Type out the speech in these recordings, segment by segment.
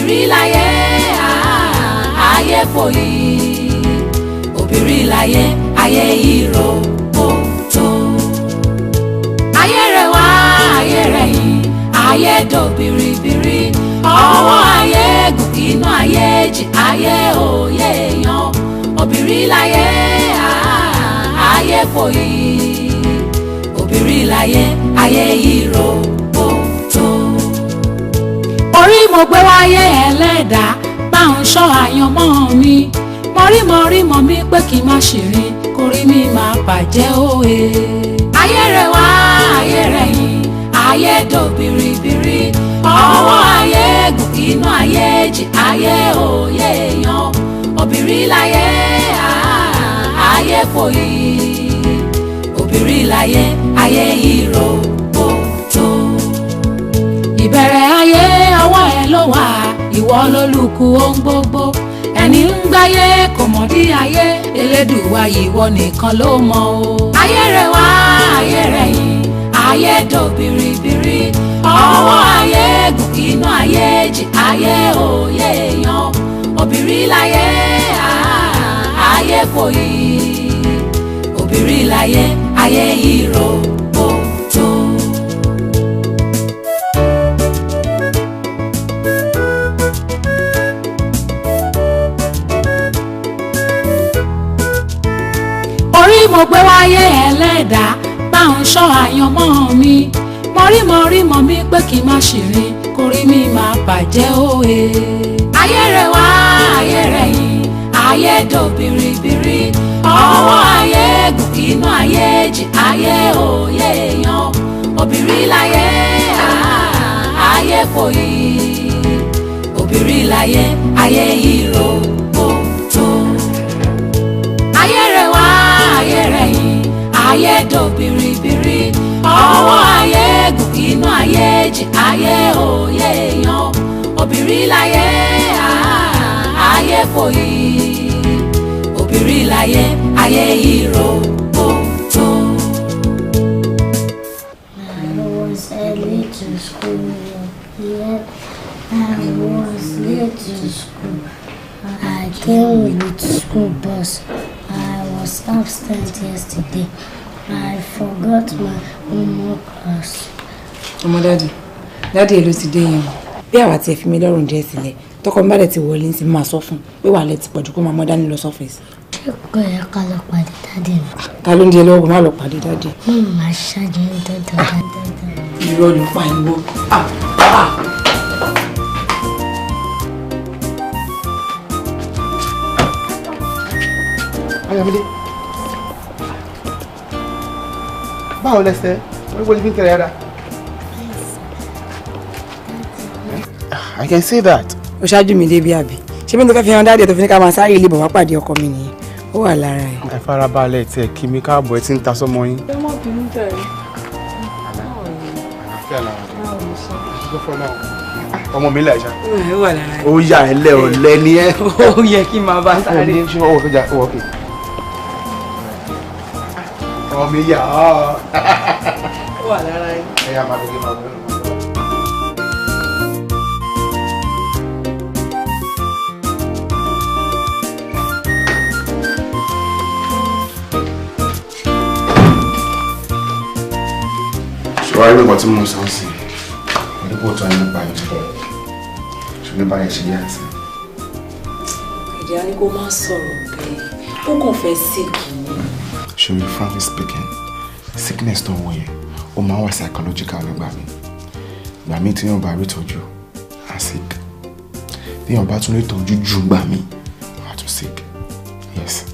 Obìnrin láyé, ayé kò yí. Obìnrin láyé, ayé yìí ro kótó. Ayé rẹ̀ wá, ayé rẹ̀ yìí, ayé dò biribiri. Ọwọ́ ayé gùn, inú ayé jì, ayé òye yan. Obìnrin láyé, ayé kò yí. Obìnrin láyé, ayé yìí ro kótó. Orí mo gbé wáyé ẹlẹ́dàá, bá ń ṣọ́ àyànmọ́ mi. Mọ̀rímọ̀rí mọ̀ mi pé kí n má ṣìrìn, kórí mi máa bàjẹ́ òye. Ayé rẹ̀ wá, ayé rẹ̀ yìí, ayé dò biribiri. Ọwọ́ ayé gùn, inú ayé jì, ayé òye yan. Obìnrin láyé, ayé kò yí. Obìnrin láyé, ayé yìí ro kótó. Ìbẹ̀rẹ̀ ayé ọwọ́ ẹ ló wà, ìwọ lólùkù ohun gbogbo. Ẹni ń gbáyé kò mọ̀ dí ayé, Elédùwà ìwọ nìkan ló mọ̀ o. Ayé rẹ̀ wá, ayé rẹ̀ yìí, ayé dò biribiri. Ọwọ́ ayé gùn, inú ayé jì, ayé òye yan. Obìnrin láyé, ayé kò yí. Obìnrin láyé, ayé yìí ro kótó. Orí mo gbé wáyé ẹlẹ́dàá, bá ń ṣọ́ àyànmọ́ mi. Mọ̀rímọ̀rí mọ̀ mi pé kí n má ṣìrìn, kórí mi máa bàjẹ́ òye. Ayé rẹ̀ wá, ayé rẹ̀ yìí, ayé dò biribiri. Ọwọ́ ayé gùn, inú ayé jì, ayé òye yan. Obìnrin láyé, ayé kò yí. Obìnrin láyé, ayé yìí ro kótó. Ayé rẹ̀ wá, ayé rẹ̀ yìí, ayé dò biribiri. Ọwọ́ ayé gùn, inú ayé jì, ayé òye yan. Obìnrin láyé, ayé kò yí. Obìnrin láyé, ayé yìí ro kótó. I was early to school. Yeah, I was late to school. I came with school bus. I was absent yesterday. I forgot my homework class. Ọmọ daddy, daddy ẹ ló ti dé yẹn o. Bí àwa tiẹ̀ fi mí lọ́rùn díẹ̀ sílẹ̀, tọkọ mi bá dẹ̀ ti wọlé ń ti máa sọ fún un pé wàhálà ti pọ̀jù, kó máa mọ́ dání lọ sọ́fíìsì. Ṣé kò yẹ ká lọ pàdé daddy mi? Ta ló ń di ẹ lọ́wọ́ kó má lọ pàdé daddy? Mo máa ṣáájú ní dandan dandan. Irọ́ ló pa ìwọ. Ah, ah. Ayọ̀mídé. Báwo lẹsẹ̀? Wọ́n gbọ́dọ̀ fi ń tẹ̀lé ara. I can see that. Ó ṣáájú mi débi àbí? Ṣé bí n tó fẹ́ fi hàn daddy ẹ̀ tó fi ní ká máa sáré ilé bọ̀ wá pàdé ọkọ mi nìyẹn? Ó wà lára ẹ̀. Ẹ farabalẹ̀ tiẹ̀ kí mi káàbọ̀, ẹ ti ń ta sọ́mọ yín. Ẹ má bínú jàre. Àlàáfíà làwọn ọ̀dọ́ náà. Ọmọ mi là ṣá. Ó wà lára ẹ̀. Ó yà ẹ lẹ́ ọ̀lẹ́ ni ẹ́. Ó yẹ kí n máa bá sáré. Ṣé ọwọ́ kọjá ọwọ́ kè? Ọmọ mi yà ọ́. Ó wà lára ẹ̀. Ẹ yà máa gbé máa gbé. Ṣùgbọ́n irú nǹkan tí mo sọ sí onípò tó ń nípa yìí ṣùgbọ́n báyìí ṣe yá sí. Ìdí á ní kó má sọ̀rọ̀ bẹ́ẹ̀, ó kàn fẹ́ sick ni. Ṣòrí, frankly speaking, sickness tó ń wọ yẹn, ó máa ń wà psychological nígbà mi. Ìgbà míì tí yóò bá rí ìtọ́jú, á sick. Tí yóò bá tún rí ìtọ́jú jù gbà mí, á tún sick. Yes.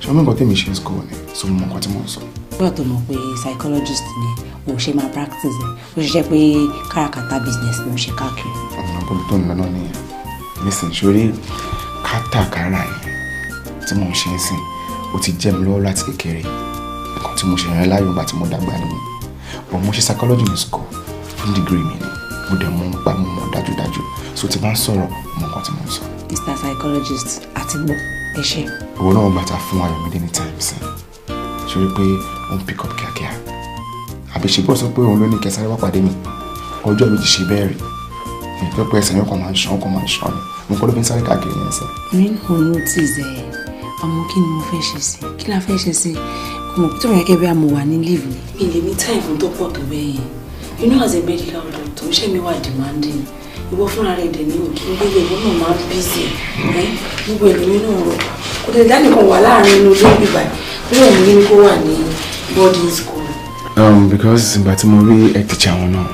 Ṣé ọmọ nǹkan tèmi ṣe ń school ni? So mo mọ nǹkan tí mo ń sọ. Nígbà tó mọ̀ pé psychologist ni, ò ṣe máa practice ẹ̀, ó ṣiṣẹ́ pé káràkátà business ló ń ṣe káàkiri. Ọ̀nà bọ́lú tó ń lọ náà nìyẹn. Nísìnyí, sórí kátàkárà yẹn tí mò ń ṣe ń sìn, ó ti jẹ́ mi lọ́wọ́ láti kékeré. Nǹkan tí mo ṣe yẹn láyò ìgbà tí mo dàgbà nìyẹn. But mo ṣe psychology ní school fún degree mi ni. Mo dẹ̀ mọ̀ nípa, mo mọ̀ dájúdájú. So tí bá ń sọ̀rọ̀, mo mọ̀ nǹkan tí mo ń sọ. Mr Psychologist, àti gbọ́, ẹ ṣe. Ìwọ náà bàtà fún Ayọ̀mídé ní time sí. Sórí pé ó ń pick up kíákíá. Àbí ṣe bọ́ sọ pé òun ló ní kẹsàrẹ́ wá pàdé mi. Ọjọ́ mi ti ṣe bẹ́ẹ̀ rí. Tó pé ẹsẹ̀ yẹn kàn máa ń ṣan, kàn máa ń ṣan ni. Mo kọ́ ló fi ń sáré káàkiri yẹn sẹ́. Mi náà notice ẹ̀, àmọ́ kí ni mo fẹ́ ṣe sí? Kí la fẹ́ ṣe sí? Ọmọ tó yẹ kẹ́ bí a mọ̀ wà ní leave ni. Mi lè ní time fún tó pọ̀ tó bẹ́ẹ̀ yẹn. You know, as a medical doctor, iṣẹ́ mi wà demanding. Ìwọ fúnra rẹ̀ dẹ̀ ní òkè gbélé, ìwọ náà máa ń busy. Gbogbo ènìyàn náà rọ. Kò tẹ̀lé dánìkan wà láàrin inú ilé bíbá. Bí òun ní kó wà ní boarding school. Because ìgbà tí mo rí head teacher wọn náà,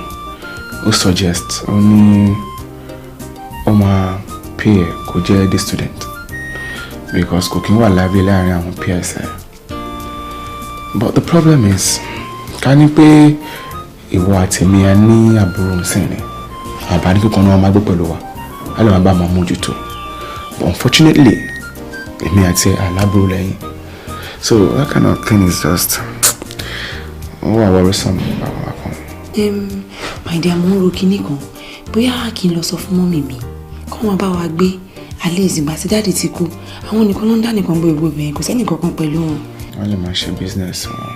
ó suggest, ó ní ó máa pay ẹ̀ kó jẹ́ day student because kò kí ń wà lábẹ́ láàrin àwọn peers ẹ̀. But the problem is, ká ní pé ìwọ àti èmi a ní àbúrò nsìn ni, àbá ní kíkan náà máa gbé pẹ̀lú wa, á lè máa bá máa mójútó. But unfortunately, èmi àti alábúrò lẹ́yìn. So that kind of thing is just, ó wà worrisome bákan bákan. My dear, mo ń ro kinní kan, bóyá kí n lọ sọ fún mummy mi kọ́ wọn bá wa gbé alẹ́ ìsìngbà tí daddy ti kú. Àwọn nìkan ló ń dá nìkan gbé gbogbo ibẹ̀, kò sẹ́nì kankan pẹ̀lú wọn. Wọ́n lè máa ṣe business wọn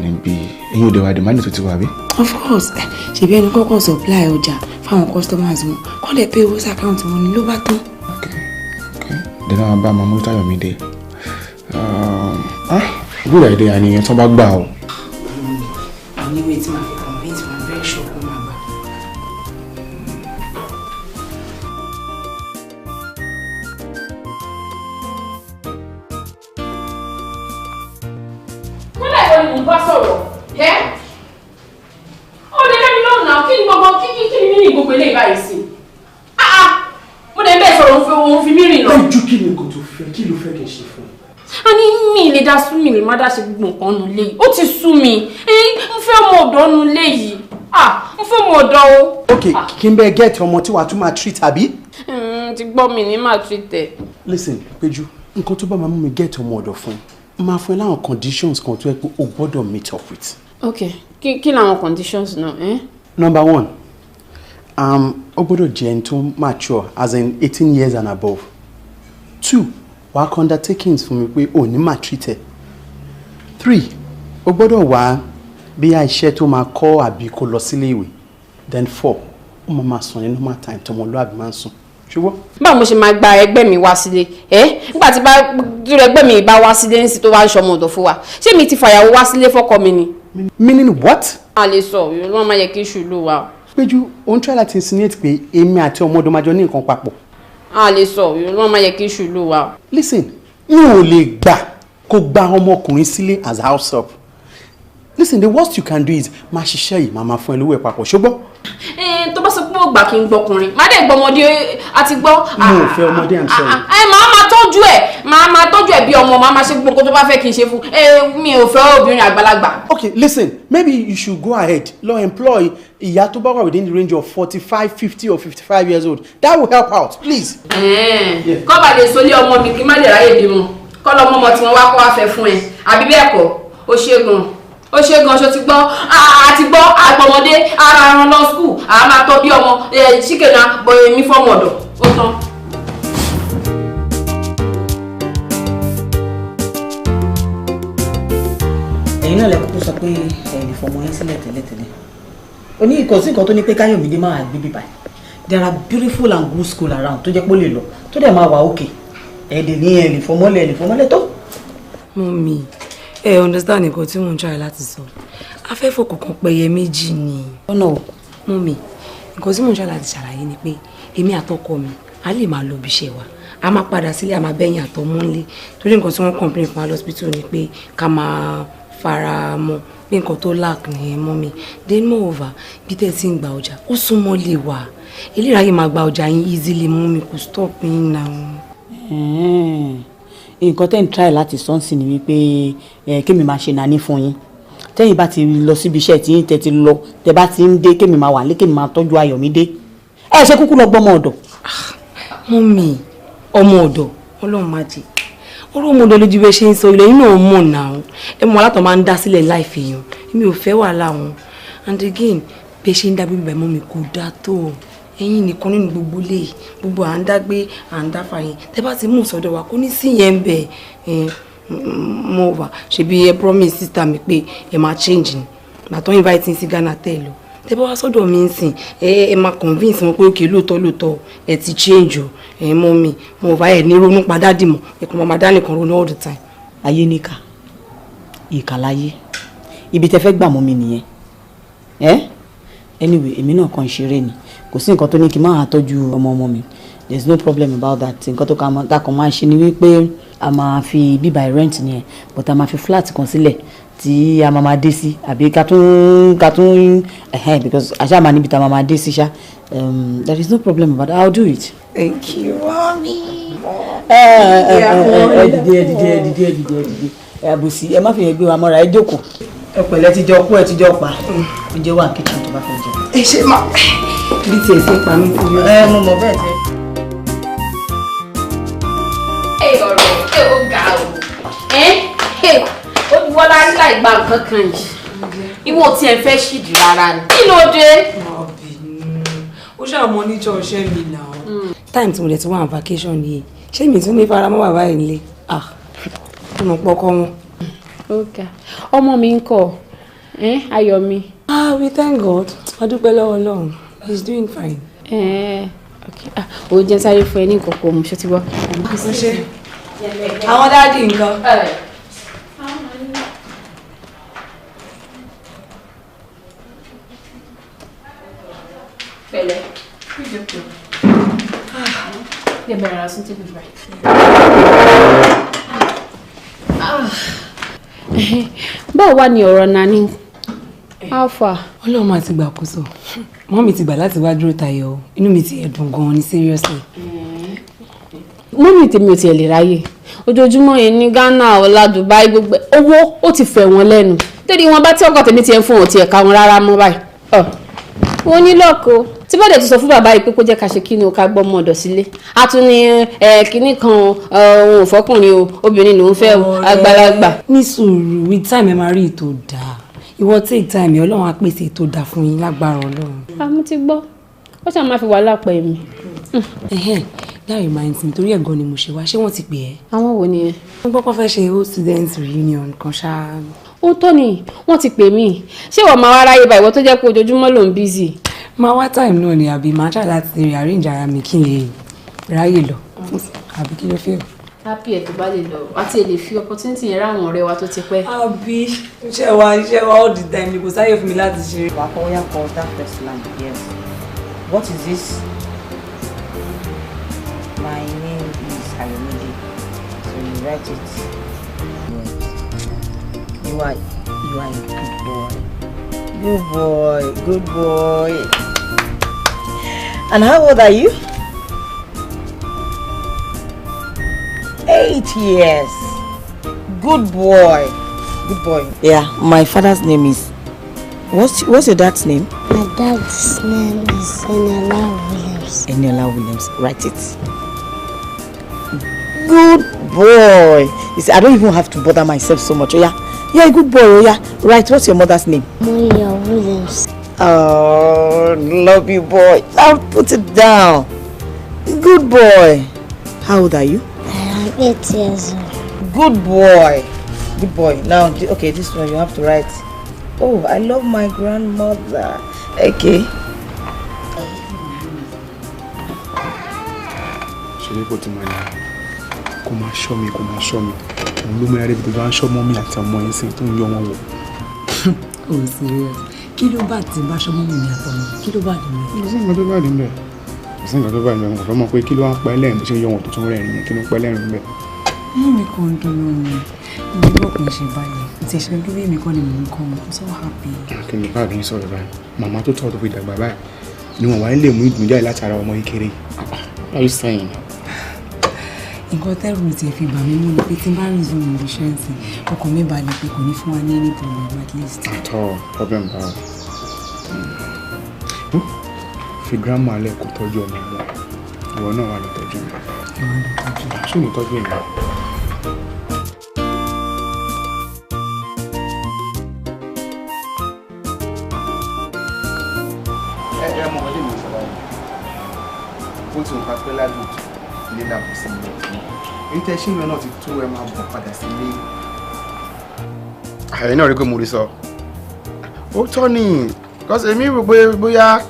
níbi eyín òde wa demand tó ti wà bí. Of course, ṣèbí ẹni kọ́kọ́ supply ọjà fáwọn customers wọn, kọ́ lè pay owó sí account wọn ni ló bá tán. Ok, then àwọn bá máa mú Táyọ̀mídé. Ah, good idea ni ìyẹn tó bá gbà o. Anyway, tí màá fi convince wọn, very sure kó máa gbà. Kúnlẹ̀, ìwọ ni mò ń bá sọ̀rọ̀ ẹ́. Ó lè lẹ́mi lọ́nà náà. Kí ni gbogbo kí ni mí ní gbogbo eléyìí báyìí sí? Ah ah, mo dẹ̀ ń bẹ́ẹ̀ sọ̀rọ̀, òun fi mí rìn lọ. Péjú, kí ni nǹkan tó fẹ́? Kí ló fẹ́ kí n ṣe fún ẹ? A ní mi lè dá sú mi, lè má dá ṣe gbogbo nǹkan nu lé yìí. Ó ti sú mi. N fẹ́ ọmọ ọ̀dọ́ nu lé yìí. Ah, n fẹ́ ọmọ ọ̀dọ́ o. Ok, kí n bẹ get ọmọ tí wàá tún máa treat, àbí? Ti gbọ́, mi ní máa treat ẹ̀. Listen, Péjú, nǹkan tó bá máa mú mi get ọmọ ọ̀dọ̀ fún ẹ, máa fún ẹ láwọn conditions kan tó yẹ pé o gbọ́dọ̀ meet up with. Ok, kí làwọn conditions náà? Eh? Number one, ó gbọ́dọ̀ jẹ́ ẹni tó mature, as in 18 years and above. Two, wàá kọ undertakings fún mi pé ò ní maltreat ẹ. Three, ó gbọ́dọ̀ wá bí iṣẹ́ tó máa kọ́ àbí kó lọ sílé ìwé. Then four, ó máa máa sùn ní normal time tọmọlúàbí máa ń sùn, ṣùgbọ́n. Báwo mo ṣe máa gba ẹgbẹ́ mi wá sílé ẹ, nígbà tí bá dúró ẹgbẹ́ mi bá wá sílé ní tó wá ń ṣọmọ ọ̀dọ̀ fún wa? Ṣé mi ti fàyàwó wá sílé fọ́kọ mi ni? Meaning what? A lè sọ, ìrọ̀lẹ́ máa yẹ kí iṣu ló wà. Péjú, ó ń try láti insinuate pé èmi àti ọmọ ọdún máa jọ ní nǹkan papọ̀. A lè sọ, ìrọ̀lẹ́ máa yẹ kí iṣu ló wà. Listen, mi ò lè gbà kó gba ọmọkùnrin sílé as house help. Listen, the worst you can do is máa ṣiṣẹ́ yìí, máa máa fún ẹ lówó ẹ̀ papọ̀, ṣùgbọ́n. Tó bá sọ pé ó gbà kí n gbọkùnrin, má dẹ̀ gbọmọdé àti gbọ́. Mo ò fẹ́ ọmọdé, I'm sorry. Ẹ máa máa tọ́jú ẹ̀, máa máa tọ́jú ẹ̀ bí ọmọ, máa máa ṣe gbogbo nǹkan tó bá fẹ́ kí n ṣe fún ẹ. Mi ò fẹ́ obìnrin àgbàlagbà. Okay, listen, maybe you should go ahead lọ employ ìyá tó bá wà within the range of 45, 50 or 55 years old. That will help out, please. Kọ́ bá lè solé ọmọ mi kí n má lè ráyè bímọ, kọ́ lọ mọ́mọ́ tí wọ́n wá kọ́ wá fẹ́ fún ẹ, àbí bẹ́ẹ̀ kọ́? Ó ṣe gan, ó ṣe gan. Ṣo ti gbọ́? Àti gbọ́ àgbọ̀mọdé ara ran lọ school, àá máa tọ́ bí ọmọ ṣíkẹ̀nà bọ̀. Èmi fọ́mọ ọ̀dọ̀, ó tán. Ẹ̀yin náà lẹ kúkú sọ pé ẹ lè fọmọ yín sílẹ̀ tẹ́lẹ̀tẹ́lẹ̀. Ó ní ìkọ̀sí nǹkan tó ní pé Káyọ̀mídé máa gbé bíbá. There are beautiful and good school around tó jẹ́ pé ó lè lọ, tó dẹ̀ máa wà òkè. Ẹ dẹ̀ ní ẹ lè fọmọlẹ̀, ẹ lè fọmọlẹ̀ tó. Mummy, ẹ understand nǹkan tí mò ń try láti sọ. Afẹ́fọ́ kọ̀ọ̀kan pẹyẹ méjì ni. Ọ̀nà o. Mummy, nǹkan tí mò ń try láti ṣàlàyé ni pé èmi àtọkọ mi a lè máa lọ ibi iṣẹ́ wa, a máa padà sílé, a máa bẹ́yìn àtọmọ́ ńlé, torí nǹkan tí wọ́n complain fún wa lọ́sibítù ni pé ká máa fara mọ́ bí nǹkan tó lack nìyẹn, mummy. Then moreover, bí tẹ́ ẹ ti ń gba ọjà, ó súnmọ́ lè wà eléyàá yìí, máa gba ọjà yín easily. Mummy, kò stop yín náà. Nǹkan tẹ́ ń try láti sọ ń sìn ni wípé kémi máa ṣe nàní fún yín, tẹ́yìn bá ti lọ síbi iṣẹ́ tí yín, tẹ́ ti lọ, tẹ́ bá ti ń dé, kémi máa wà lé, kémi máa tọ́jú Ayọ̀mídé. Ẹ ṣe kúkú lọ gbọ́mọ ọ̀dọ̀. Mummy, ọmọ ọ̀dọ̀, Ọlọ́run má jẹ́ ọ̀rọ̀ ọmọ ọ̀dọ̀ lójú bẹ́ẹ̀ ṣe ń sọ ilẹ̀ yín náà mọ̀ náà. Ẹ mọ̀ alátọ̀ máa ń dá sílẹ̀ láìfi yàn, èmi ò fẹ́ wàhálà wọn. And again, bẹ́ẹ̀ ṣe ń dá bíbẹ̀ mọ́ mi kò dáa tó ẹ̀yin nìkan nínú gbogbo lè gbogbo à ń dágbé à ń dáfà yẹn. Tẹ́ bá ti mú sọ́dọ̀ wa, kò ní sí yẹn ń bẹ̀ mo wà. Ṣebí ẹ promise sister mi pé ẹ máa change ni, gbàtọ́ invite sí Ghana tẹ́ ẹ lọ. Tẹ́ bá wá sọ́dọ̀ mi nsìn, ẹ máa convince wọn pé òkè lóòótọ́ lóòótọ́ ẹ ti change o. Ẹ mọ́ mi, mo bá ẹ ní ronú pa dádì mọ́, ẹ kàn máa dá nìkan ronú all the time. Ayé níkà, ìkà láyé. Ibi tẹ́ fẹ́ gbà mọ́ mi nìyẹn. Ẹ́ anyway, èmi náà kàn ń ṣeré ni. Kò sí nǹkan tó ní kí n máa tọ́jú ọmọ ọmọ mi. There is no problem about that. Nǹkan tó kàn máa ṣe ni wípé a máa fi bíbá rent nìyẹn, but a máa fi flat kan sílẹ̀ tí a máa máa dé sí, àbí ká tún because àṣà máa níbi tá a máa máa dé sí ṣá. There is no problem about that. I will do it. Thank you, mommy. Ẹ dìde ẹ dìde ẹ dìde ẹ dìde ẹ dìde ẹ àbòsí ẹ má fi yẹn gbé wa mọ́ra, ẹ jókòó. Ẹ pẹ̀lẹ́, ti jọ kú ẹ ti jọ pa. Oúnjẹ wà ní kitchen tó bá fẹ́ jẹ. Ẹ ṣe máa bí tiẹ̀ sí pa mí sí. Ẹ mo mọ̀ bẹ́ẹ̀ tẹ́. Ọ̀rọ̀ ẹ ó ga o, ó wọ́lá rí láì gba nǹkan kan yìí, ìwọ tí ẹ fẹ́ ṣìdí rárá ni. Kí ló dé? Ó ṣàmọ níjọ ọṣẹ mi náà. Time tí mo lè ti wá on vacation yìí, ṣé mi tún ní faramọ́ bàbá yìí nílé? Ah, ó mọ̀ pọ́kọ́ wọn. Ó ga, ọmọ mi ń kọ́ ayọ̀ mi. Ah, we thank God, a dúpẹ́ lọ́wọ́ Ọlọ́run, he is doing fine. Ó jẹ́ sáré fún ẹ ní nǹkan kò mú ṣe ti wá. Àwọn dáàdì nǹkan. Pẹ̀lẹ́. Lè bẹ̀rẹ̀ ra sún tébù báyìí. Báwo wá ni ọ̀rọ̀ Nani? How far? Ọlọ́run máa ti gbàkóso. Mọ́mì ti gbà láti wá dúró tayọ. Inú mi ti ẹ̀dùn gan-an ni seriously. Mọ́mì tèmi ò tiẹ̀ lè ráyè. Ojoojúmọ́ yẹn ní Ghana, ọ̀la Dubai, gbogbo owó ó ti fẹ̀ wọ́n lẹ́nu. Torí wọn bá tí ọkọ tèmi tiẹ̀ ń fún òun tiẹ̀ ká wọn rárá mọ́ báyìí. Wọ́n ní lọ́kọ̀ tí bọ́dẹ̀ tó sọ fún bàbá yìí pé kó jẹ́ ká ṣe kí ni o, ká gbọ́ ọmọ ọ̀dọ̀ sílé. A tún ní kinní kan òun ò fọkùnrin o, obìnrin lòún fẹ́ o, àgbàlagbà. Ní sùúrù, with time ẹ máa rí ètò dáa. Ìwọ take time, Ọlọ́run á pèsè ètò dáa fún yín lágbára Ọlọ́run. Àmú ti gbọ́, ó ṣáà máa fi wàhálà pẹ̀ mí. That reminds me, torí ẹ̀gan ni mo ṣe wá, ṣé wọ́n ti pè ẹ́? Àwọn wo nìyẹn? Wọ́n gbọ́ pé fẹ́ ṣe old student reunion kan ṣá. Ó tó ni, wọ́n ti pè mí. Ṣé ìwọ máa wá ráyè báyìí, ìwọ tó jẹ́ pé ojoojúmọ́ ló ń busy? Máa wá time náà ni, àbí máa try láti rearrange ara mi kí n lè ráyè lọ. Àbí kí ló fẹ́ o? Happy ẹ̀ tó bá lè lọ, àti ẹ̀ lè fi opportunity yẹn ráwọn ọ̀rẹ́ wa tó ti pẹ́. Àbí iṣẹ́ wa all the time ni kò sáyè fún mi láti ṣe. Wà á kọ́ yá kọ́ that first line, yes. What is this? My name is Ayomide. So you write it. Yes. You are a good boy. Good boy, good boy. And how old are you? 8 years. Good boy. Good boy. Yeah, my father's name is... What's your dad's name? My dad's name is Eniola Williams. Eniola Williams. Write it. Good boy. You see, I don't even have to bother myself so much. Oh, yeah. You're a good boy. Oh, yeah. Right. What's your mother's name? Moya Williams. Oh, love you, boy. Now put it down. Good boy. How old are you? I am 8 years old. Good boy. Good boy. Now, okay, this one you have to write. Oh, I love my grandmother. Okay. Ṣeré kò tí máa ní kó máa ṣọ́ mi, kó máa ṣọ́ mi. Òun ló mú ẹrẹ́ ibi tó bá ń ṣọ́ mọ́ mi àti ọmọ yẹn sí tó ń yọ wọn wò. Oh, serious. Kí ló bá ti bá ṣọ́ mọ́ mi àtọmọ? Kí ló bá dùn mí? Kò sí nǹkan tó bá dùn bẹ́ẹ̀. Kò sí nǹkan tó bá dùn bẹ́ẹ̀. Mo kàn fẹ́ mọ̀ pé kí ló wá ń pa ẹlẹ́rìn bó ṣe ń yọ wọn tó tún rẹ́rìn yẹn, kí ló ń pa ẹlẹ́rìn bẹ́ẹ̀. Inú mi kàn ń dùn lónìí. Ìlú ọkùnrin ṣe balẹ̀. Ìtì ìṣẹ́ bí èmi kọ́ ni mò ń kọ́ wọn. I'm so happy. Kí ni báàgì ń sọ̀rọ̀ báyìí? Màmá tó tọ̀ tó fi dàgbà báyìí ni wọ́n wá ń lè mú ìdùnnú jáde láti ara ọmọ kékeré. What are you saying? Nǹkan tẹ́rù ti fi bà mí mú ni pé tí n bá resume ibi iṣẹ́ ń sìn, ọkàn mi balẹ̀ pé kò ní fún wa ní any problem at least. At all, problem báwo? Fi grandma lẹ̀ kó tọ́jú ọmọ wọn. Ìwọ náà wà lọ tọ́jú mi. Ìwọ lọ tọ́jú mi. Ṣé ò ní tọ́jú mi? Ẹ mọ ọdún mi sọ̀rọ̀ ó ti nǹkan pẹ́ lájú ilé làbọ̀ sí mi èyí tẹ́ ṣé ìwé náà ti tó ẹ máa bọ̀ padà sílé. Àyè náà rí pé mo rí sọ ó tọ́ ni Because èmi rò pé bóyá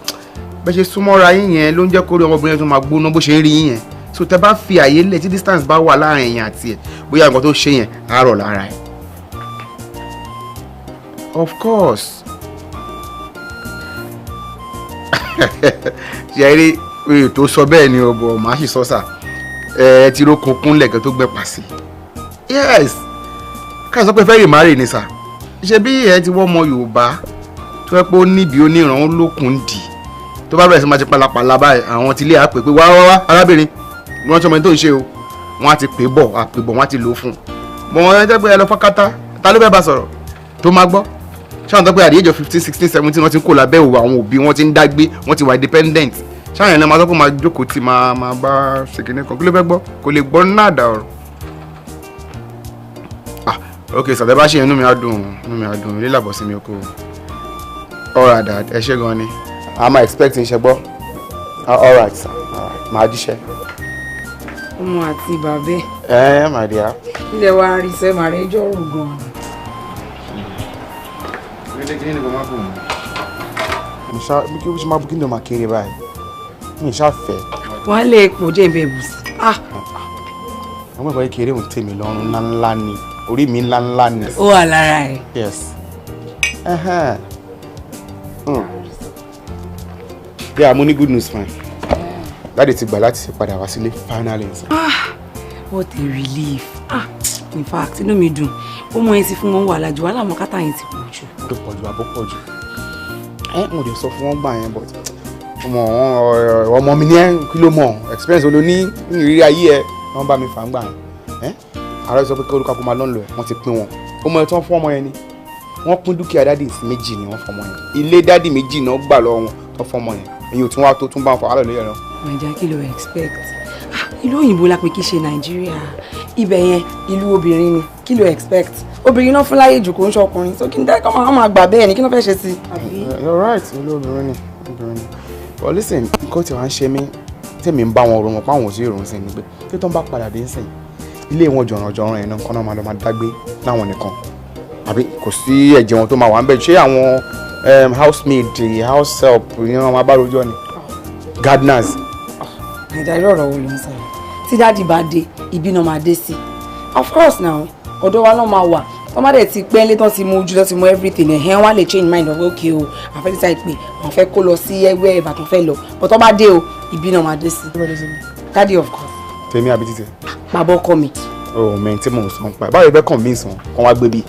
bẹ́ ṣe súnmọ́ra yín yẹn ló ń jẹ́ kórí ọmọbìnrin tó máa gbóná bó ṣe ń rí yín yẹn. So tẹ bá fi àyè lẹ̀ tí distance bá wà láàrin ẹ̀yin àti ẹ̀, bóyá nǹkan tó ṣe yẹn á rọ̀ lára ẹ̀. Of course. Ṣe rí oyè tó sọ bẹ́ẹ̀ ni ọ̀bọ̀ màá sì sọ sà, ẹ ti rókun kúnlẹ̀ kẹ́ tó gbẹ pàṣẹ. Yes, káyọ̀ sọ pé fẹ́ rì ni sà. Ṣe bí ẹ ti wọ́ ọmọ Yorùbá tó yẹ pé ó níbi oníran ó lókun dì, tó bá bẹ̀rẹ̀ sí máa ṣe pálapàla báyìí, àwọn ti ilé àpè pé wá wá wá arábìnrin wọ́n ti ọmọ ẹni tó ń ṣe o, wọ́n á ti pè bọ̀ àpè bọ̀ wọ́n á ti lò ó fún un. Mọ̀ wọ́n jẹ́ pé ẹ lọ fọ́kátá, ta ló fẹ́ bá sọ̀rọ̀ tó máa gbọ́? Ṣáà tó pé at the age of 15, 16, 17 wọ́n ti ń kó lábẹ́ òwò àwọn òbí, wọ́n ti ń dágbé, wọ́n ti wà independent. Ṣáà yẹn náà máa sọ pé máa jókòó tí máa bá ṣèkínní kan, kí ló fẹ́ gbọ́? Kò lè gbọ́ náà dà ọ̀rọ̀. Ah, ok, sàtẹ́ bá ṣe inú mi á dùn, inú mi á dùn, ilé làbọ̀ sí mi oko. All right, dad, ẹ ṣé gan ni. I'm expecting ṣe gbọ́. All right, sir. All right, màá jíṣẹ́. Ọmọ àti bàbá ẹ̀. Ẹ my dear. Ilé wa rí sẹ́ màá rẹ̀ jọ̀rọ̀ gan-an. Ilé kí ni kò máa bù mí? Mo ṣá bí kí ó ṣe máa bú kí ni ó máa kéré báyìí. Mi ṣá fẹ́. Wọ́n lè pò jẹ́ ìbẹ̀ bùsì. Àwọn ìgbà kékeré òun tèmi lọ́rùn ńláńlá ni. Orí mi ńláńlá ni. Ó wà lára ẹ̀. Yes. Yeah, mo ní good news fine. Daddy ti gbà láti padà wá sílé finally. Ah, what a relief. Ah, in fact, inú mi dùn. Ó mọ ẹni tí fún wọn wàhálà jù, wàhálà mọ́kátà yẹn ti pọ̀ jù. Ó pọ̀ jù, àbó pọ̀ jù. Ẹ mo lè sọ fún wọn gbà yẹn, but ọmọ mi ní ẹ kí ló mọ̀, experience ló ní ìrírí ayé ẹ, wọ́n bá mi fà ń gbà yẹn. Ẹ ààrẹ sọ pé kí olúkàkú máa lọ́nlọ́ ẹ̀, wọ́n ti pín wọn. Ó mọ ẹ tí wọ́n fún ọmọ yẹn ni. Wọ́n pín dúkìá dádì sí méjì ni wọ́n fọmọ yẹn. Ilé dádì méjì náà gbà lọ́wọ́ wọn tó fọmọ yẹn. Èyí ò tún wá tó tún bá wọn fọ wàhálà lórí ẹ̀ náà. Nàìjíríà kí ló expect? Ìlú òyìnbó la pé kí ṣe Nàìjíríà. Ibẹ̀ yẹn ìlú obìnrin ni, kí ló expect? Obìnrin náà fún láyé jù kò ń ṣọkùnrin, so kí n dẹ́kọ̀ máa gbà bẹ́ẹ̀ ni, kí ló fẹ́ ṣe sí. You're right, ìlú obìnrin ni, obìnrin ni. But listen, nǹkan tí wàá ń ṣe mí, tèmi ń bá wọn rò wọn páwọn ò sí ìròyìn sí ni pé kí tó ń bá padà dé ń sìn, ilé wọn jọ̀rànjọ̀ràn ẹ̀ náà kọ́ náà máa lọ máa dágbé láwọn nìkan. Àbí kò sí ẹ̀jẹ̀ wọn tó máa wà ń bẹ̀, ṣé àwọn housemaid, house help ni wọ́n máa bá rojọ́ ni? Gardeners. Nàìjíríà ọ̀rọ̀ wo ló ń sọ̀rọ̀? Tí dáàdì bá dé, ibi náà máa dé sí. Of course now, ọ̀dọ̀ wa náà máa wà. Wọ́n má dẹ̀ ti pẹ́ lé tán ti mú ojú tán ti mú everything ẹ̀ hẹ́n wá lè change mind of okay o, àfẹ́ decide pé wọ́n fẹ́ kó lọ sí ẹgbẹ́ Ìbàdàn fẹ́ lọ. But tó bá dé o, ibi náà máa dé sí. Daddy of course. Tèmi àbí títẹ̀? Bàbá ọkọ mi. Oh man, tí mò ń sọ ń pa. Báwo ibẹ̀ convince wọn? Kàn wá gbé bí.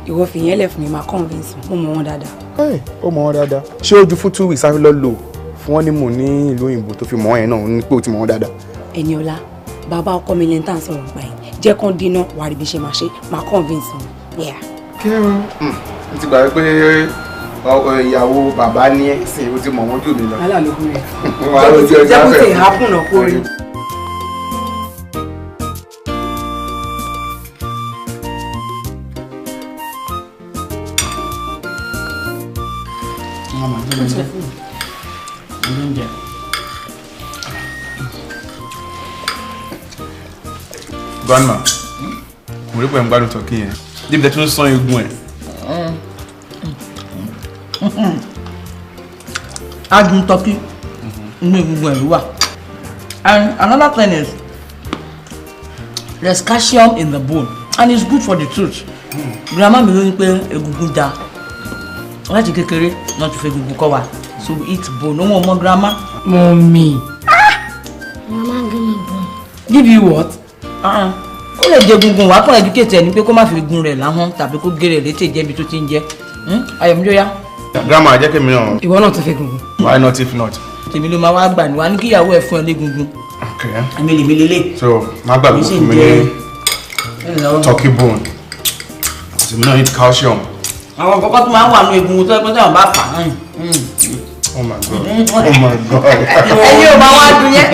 Ìwọ fi yẹn lẹ̀ fún mi, máa convince wọn. Mo mọ̀ wọ́n dáadáa. Ó mọ̀ wọ́n dáadáa. Ṣé ojú fún 2 weeks á fi lọ lò fún wọn ní mò ní ìlú òyìnbó tó fi mọ̀ ẹ́ náà ní pé ó ti mọ̀ wọ́n dáadáa. Ẹniọlá, bàbá ọkọ mi lẹ́ńtà ń sọ̀rọ̀ nípa yìí, jẹ́ kán dínà wàá rí bí ṣe máa ṣe, máa convince wọn. Kẹ́rù n ti gbà pé ìyàwó bàbá ní ẹ̀ sìn ó ti mọ̀ wọ́n jù mí lọ. Wàhálà ló kún rẹ̀. Jẹ́ kó tẹ̀ hápùn náà kó rí. Grandma, mo rí pé ń gbádùn tọ́kì yẹn. Débi tẹ́ tún sán egun ẹ̀. Adùn tọ́kì inú egungun ẹ̀ ló wà. And another thing is, there's calcium in the bone and it's good for the tooth. Grandma mi ló ní pé egungun da. Láti kékeré náà ti fi egungun kọ́ wa. So we eat bone. Òun ò mọ grandma. Mummy. Mama give me bone. Give you what? Ó lè jẹ egungun wàá kàn educate ẹ ní pé kó má fi egun rẹ̀ láhọ́n tàbí kó gé rẹ̀ létí jẹ́bi tó ti ń jẹ. Ayọ̀mídé yá. Grandma jẹ́ kí mi náà. Ìwọ náà tún fẹ́ gungun. Why not if not? Tèmi ló máa wá gbà ní wa ní kíyàwó ẹ fún ẹ légungun. Okay. Èmi lèmi lélẹ̀. So má gbàgbé fún mi ní turkey bone. Tèmi náà need calcium. Àwọn kọ́kọ́ tó máa ń wà nínú egungun tó yẹ pé táwọn bá fà á. Oh my God. Oh my God. Ẹyin ò máa wá dùn yẹn.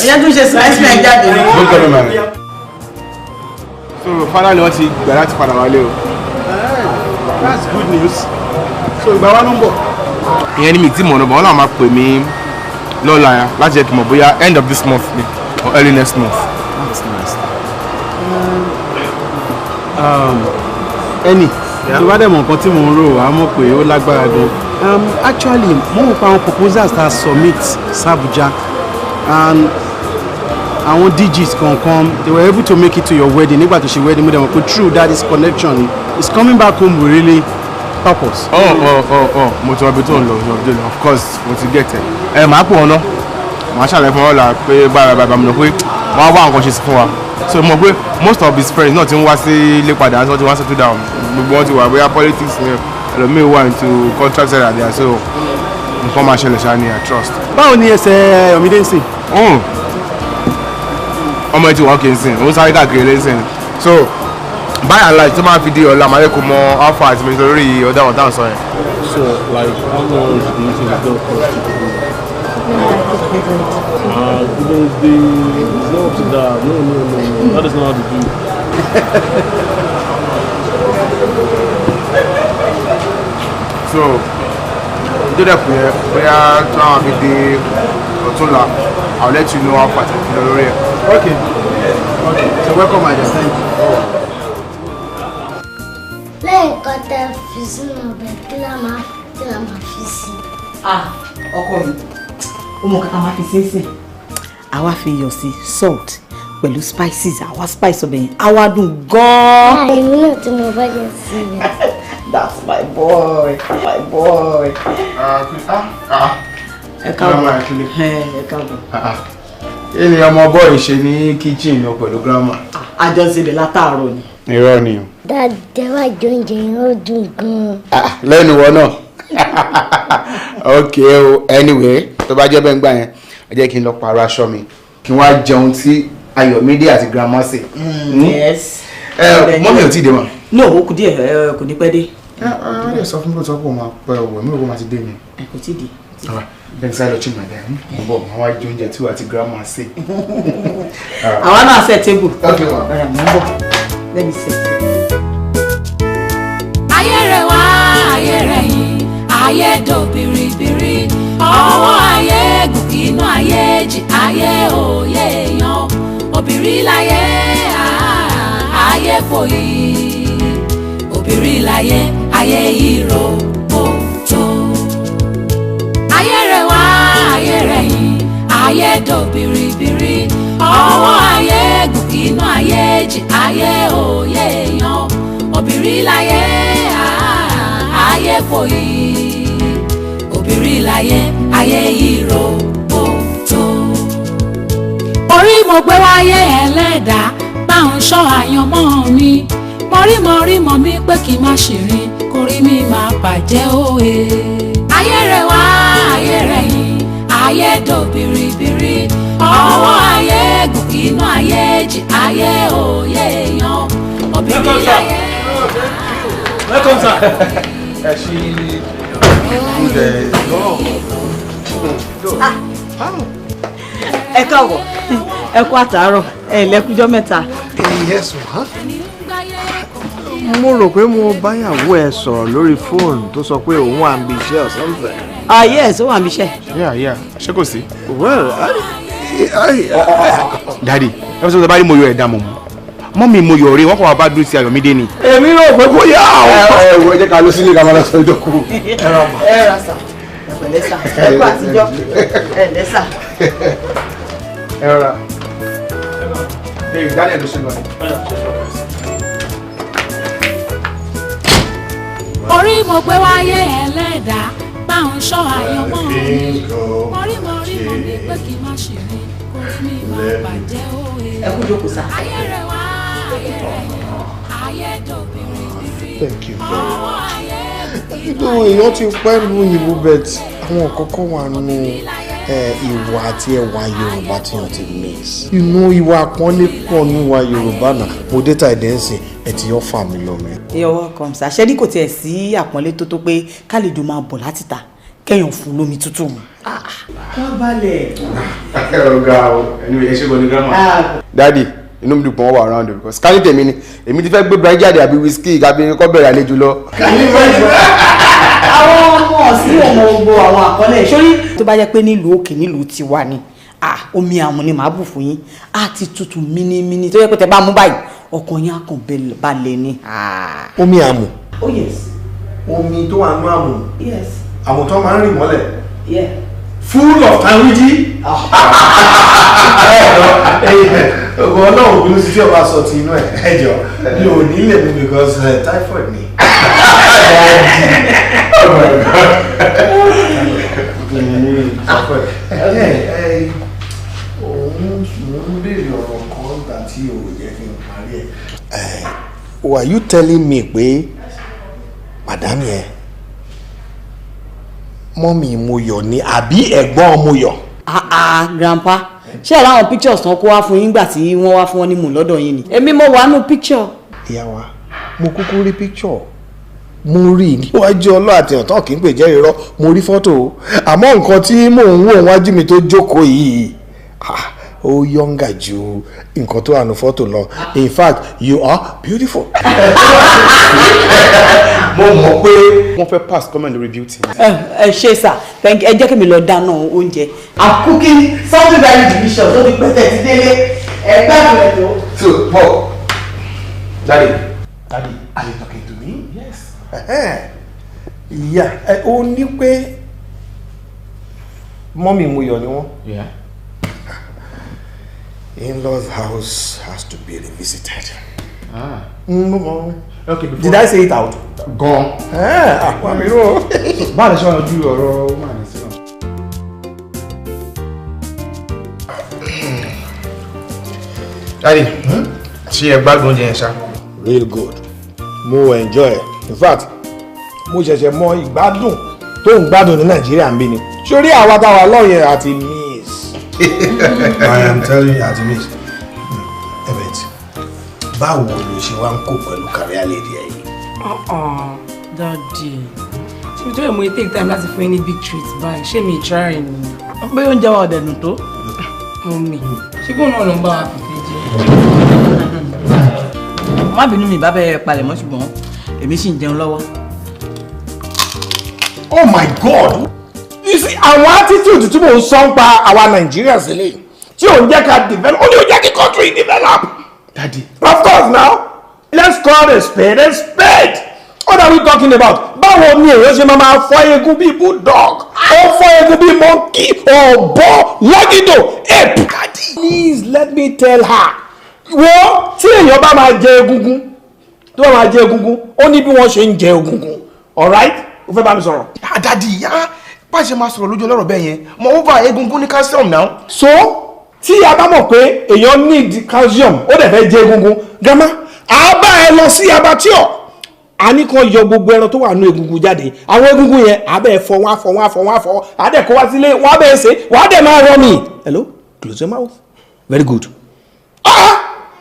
Ẹyẹ tún ṣe science fair jáde. Don't tell me man. So finally wọ́n ti gbà láti padà wálé o. That's good news. So ìgbà wa ló ń bọ̀. Ìyẹn ni mi tí mọ̀ ọ́nà bọ̀ wọ́n náà máa pè mí lọ́la yẹn láti jẹ́ kí n mọ̀ bóyá end of this month ni or early next month. That's nice. Ẹnì Tó bá dẹ̀ mọ̀ nǹkan tí mò ń rò, á mọ̀ pé ó lágbára gan. Actually, mo mọ̀ pé àwọn proposals ta submit s'Abuja and àwọn DGs kankan, they were able to make it to your wedding nígbà tó ṣe wedding. Mo dẹ̀ mọ̀ pé through that is connection is coming back home will really help us. Oh, mo ti wá ibi tó ń lọ, mo ti lọ. Of course, mo ti get ẹ. Ẹ máa pọ̀ ọ́nà, màá ṣàlàyé fún ọ̀la pé báyìí báyìí báyìí, mo lọ pé wọ́n á wá nǹkan ṣe sí fún wa. So mo mọ̀ pé most of his friends náà ti ń wá sí ilé padà, wọ́n ti wá settle down. Gbogbo wọn ti wà, bóyá politics ni, ẹlòmíì wà into contract side àdìyà, so nǹkan máa ṣẹlẹ̀ ṣáá ni, I trust. Báwo ni ẹsẹ̀ Ayọ̀mídé ń sìn? Ọmọ ẹ ti wọ́n kì í sìn, òun sáré káàkiri lé sìn. So by and large, tó máa fi di ọ̀la, màá yẹ kó mọ alpha àti mẹ́tò lórí ọ̀dà àwọn táwọn sọ yẹn. So, like, how much do you think it's gonna cost you to do that? It's not up to that. No, no, no, no. That is not how to do it. So tó dẹ̀ pé bóyá tó àwọn fi di ọ̀túnla, I will let you know how far ti fi lọ lórí ẹ̀. Okay. So welcome, my dear. Thank you. Lẹ́yìn nǹkan tẹ́ fi sínú ọbẹ̀, kí la máa fi sí? Ah, ọkọ mi, ó mọ kàkà máa fi sínsìn. Àwa fi iyọ̀ sí, salt pẹ̀lú spices, àwa spice ọbẹ̀ yẹn, àwa dùn gan-an. Èmi náà tí mo bá jẹ sí i. That's my boy, my boy. Ẹ káàbọ̀, ẹ káàbọ̀. Kí ni ọmọ bọ́ọ̀ ṣe ní kitchen lọ pẹ̀lú grandma? Àjọ ń sebẹ̀ látàárọ̀ ni. Irọ́ ni o. Daddy, wá jẹ oúnjẹ yẹn, ó dùn gan-an. Lẹ́nu wọ náà. Ok o, anyway, tó bá jẹ́ bẹ́ẹ̀ ń gbà yẹn, ẹ jẹ́ kí n lọ pààrọ̀ aṣọ mi kí n wá jẹun tí Ayọ̀mídé àti grandma sè. Yes. Ẹ mummy ò tí ì dé mọ́. No, ó kù díẹ̀, ẹ kò ní pẹ́ dé. Ẹ ẹ lè sọ fún mi lóòótọ́ pé ó máa pẹ́ o, èmi ò kó máa ti dé ni. Ẹ kò tí ì dé. Bẹ́ẹ̀ sáré lọ change my diet. Mo bọ̀, mo wá jẹ oúnjẹ tí wà àti grandma sè. Àwa náà set table. Ok ma. Ọ̀rẹ́, mo ń bọ̀. Let me set. Ayé rẹ̀ wá, ayé rẹ̀ yìí, ayé dò biribiri, ọwọ́ ayé gùn, inú ayé jì, ayé òye èèyàn obìnrin láyé, ayé kò yí obìnrin láyé, ayé yìí ro tó. Ayé rẹ̀ wá, ayé rẹ̀ yìí, ayé dò biribiri, ọwọ́ ayé gùn, inú ayé jì, ayé òye èèyàn obìnrin láyé, ayé kò yí obìnrin láyé, ayé yìí ro tó. Orí mo gbé wáyé, ẹlẹ́dàá bá ń ṣọ́ àyànmọ́ mi. Mọ̀rí mọ̀ mí pé kí n má ṣìrìn, kórí mi máa bàjẹ́ òye. Ayé rẹ̀ wá, ayé rẹ̀ yìí, ayé dò biribiri, ọwọ́ ayé gùn, inú ayé jì, ayé òye èèyàn obìnrin láyé. Welcome, sir. Ẹ ṣí oúnjẹ. Ẹ káàbọ̀, ẹ kú àtàárọ̀, ẹ lẹ́kújọ́ mẹ́ta. Yes, ma. Mo rò pé mo báyàwó ẹ sọ̀rọ̀ lórí fóònù tó sọ pé òun wà níbi iṣẹ́ or something. Ah yes, ó wà níbi iṣẹ́. Yeah, ṣé kò sí? Well, I Daddy, ẹ fẹ́ sọ bá rí mo yọ ẹ̀dá mọ̀ mọ́. Mummy mo yọ̀ rí, wọ́n kọ́ wa bá dúró sí Ayọ̀mídé ni. Èmi rò pé bóyá àwọn. Ẹ ẹ jẹ́ ká lọ sílé ká máa lọ sọ ìjókòó. Ẹ ra sà, ẹ pẹ̀lẹ́ sà, ẹ kú àtijọ́, ẹ lẹ́ sà. Ẹ rọra. Hey, Daniel ló ṣe lọ. Orí mo gbé wáyé, ẹlẹ́dàá bá ń ṣọ́ àyànmọ́ mi. Mọ̀rí mọ̀ mí pé kí n má ṣìrìn, kórí mi máa bàjẹ́ òye. Ẹ kú jókòó sà. Ayé rẹ̀ wá, ayé rẹ̀ yìí, ayé dò biribiri. Thank you very ọwọ́ ayé much. Inú èèyàn ti pẹ́ lu òyìnbó, but àwọn kọ́kọ́ wà nù ìwà àti ẹwà Yorùbá tí wọ́n ti miss. Inú ìwà àpọ́nlé pọ̀ nù wa Yorùbá náà. Mo dé tàìdé ń sìn, ẹ ti yọ fà mí lọ mi. You're welcome, sir. Ṣé ní kò tiẹ̀ sí àpọ́nlé tó tó pé kálejò máa bọ̀ láti ta kẹ́yàn fún lómi tútù mu? Ká balẹ̀. Ọ̀gá o, anyway, ẹ ṣe gan ni, grandma. Daddy, inú mi dùn pé wọ́n wà around o, because káyọ̀ tèmi ni èmi ti fẹ́ gbé brandy jáde àbí whisky àbí kọ́ bẹ̀rẹ̀ àlejò lọ. Àwọn ọmọ ọ̀sìn ọmọ gbogbo àwọn àkọọ́lẹ̀ sórí. Tó bá jẹ́ pé nílùú òkè, nílùú tiwa ni, ah, omi àmù ni màá bù fún yín, á ti tutù mínímíní tó yẹ pé tẹ bá mú báyìí, ọkàn yín á kàn balẹ̀ ni. Omi àmù. Oh yes. Omi tó wà nú àmù. Yes. Àmù tó máa ń rìn mọ́lẹ̀. Yeah. Full of tanwiji. Ọgbọ́n ọlọ́run bínú sí tí ọba sọ ti inú ẹ̀ ẹjọ́ mi ò ní lè mú because typhoid ni. Oh my God. Typhoid. Òun mò ń béèrè ọ̀rọ̀ kan nígbà tí o ò jẹ́ kí n parí ẹ̀. Were you telling me pé madam yẹn mọ́mì Moyọ̀ ni àbí ẹ̀gbọ́n Moyọ̀? Ah ah, grandpa, ṣé ẹ láwọn pictures tán kó wá fún yín gbà tí wọ́n wá fún wọn ní mù lọ́dọ̀ yín ni? Èmi mo wà nù picture. Ìyá wa, mo kúkú rí picture, mo rí níwájú ọlọ́ àti ọ̀tán kì í pè jẹ́ irọ́, mo rí fọ́tò, àmọ́ nǹkan tí mò ń wò wájú mi tó jókòó yìí, ó yọ̀ǹgà ju nǹkan tó wà nù fọ́tò lọ. In fact, you are beautiful. Mo mọ̀ pé wọ́n fẹ́ pass comment lórí beauty. Ẹ ṣe sà, thank you. Ẹ jẹ́ kí mi lọ dáná oúnjẹ. I'm cooking something very delicious. Ó ti pẹ́tẹ́ ti délé. Ẹ gbádùn ẹ̀ tó. So, Paul, Daddy. Daddy, are you talking to me? Yes. Yeah, ó ní pé mọ́mì Moyọ̀ ni wọ́n. Yeah. In-laws house has to be revisited. Ah. No. Okay, before. Did I say it out? Gone. Àpá mi rò. Báwo ni ṣe wọ́n ojú ọ̀rọ̀ máa ní sí náà? Daddy, ṣé ẹ gbádùn oúnjẹ yẹn ṣá? Real good. Mo enjoy it. In fact, mo ṣẹ̀ṣẹ̀ mọ ìgbádùn tó ń gbádùn ní Nàìjíríà ń bí ni. Sórí àwa táwa lọ́yẹ̀ àti miss. I am telling you àti miss. Ebet, báwo ló ṣe wá ń kó pẹ̀lú career lady ẹ yìí? Daddy, ṣé mi tó yẹ mo take time láti fún yín ní big treat báyìí? Ṣé mi try ni? Pé oúnjẹ wa ọ̀dẹ̀ dùn tó. Mummy, ṣé kóun náà ló ń bá wa fìfẹ́ jẹ? Má bínú mi bá bẹ́ẹ̀ palẹ̀ mọ́ ṣùgbọ́n èmi sì ń jẹun lọ́wọ́. Oh my God! You see, àwọn attitude tí mò ń sọ ń pa àwa Nàìjíríà sílẹ̀ tí ò ń jẹ́ ká develop, ó ní ò jẹ́ kí country develop. Daddy. Of course now, let's call a spade a spade. What are we talking about? Báwo ni èèyàn ṣe máa fọ́ eegun bíi bulldog? Ó fọ́ eegun bíi monkey, ọ̀bọ, lọ́gìdò, ape. Daddy, please let me tell her. Wo tí èèyàn bá máa jẹ egungun, tó bá máa jẹ egungun, ó ní bí wọ́n ṣe ń jẹ egungun. Alright? Ó fẹ́ bá mi sọ̀rọ̀. Daddy, yá bá ṣe máa sọ̀rọ̀ lójú ọlọ́rọ̀ bẹ́ẹ̀ yẹn, moreover egungun ní calcium now. So, tí a bá mọ̀ pé èèyàn need calcium, ó dẹ̀ fẹ́ jẹ egungun, grandma, a bá ẹ lọ sí abattoir. A ní kàn yọ gbogbo ẹran tó wà nínú egungun jáde. Àwọn egungun yẹn, a bẹ̀ fọ wọ́n á fọ wọ́n á fọ wọ́n á fọ, a dẹ̀ kó wá sílé, wọ́n á bẹ̀ ṣe, wọ́n á dẹ̀ máa rọ mi. Hello, close your mouth. Very good. Ah!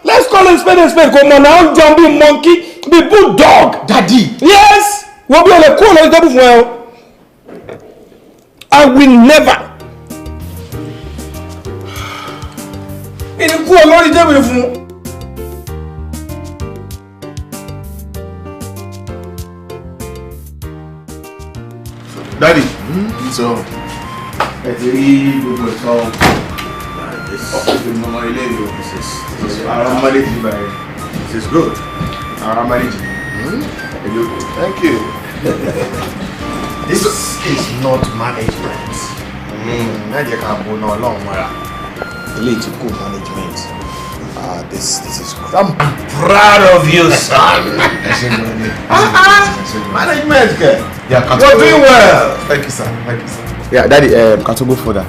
Let's call a spade a spade. Kò mọ̀ náà, ó ń jẹun bíi monkey, bíi bulldog. Daddy. Yes! Wọ́n bí o lè kúrò lórí table fún ẹ o. I will never. Mi ní kúrò lórí table fún. Daddy, so ẹ ti rí gbogbo ẹ̀tọ́ ọkùnrin mọ́mọ́ ilé ìlú. Ara manage báyìí. This is good. Ara manage. Thank you. This is not management. Má jẹ́ ká bo náà Ọlọ́run mọ́ra. Eléyìí ti kú management. This is good. I'm proud of you, son. Management kẹ. Yeah, you're doing well. Thank you, sir. Thank you, sir. Yeah, Daddy, ká tó go further.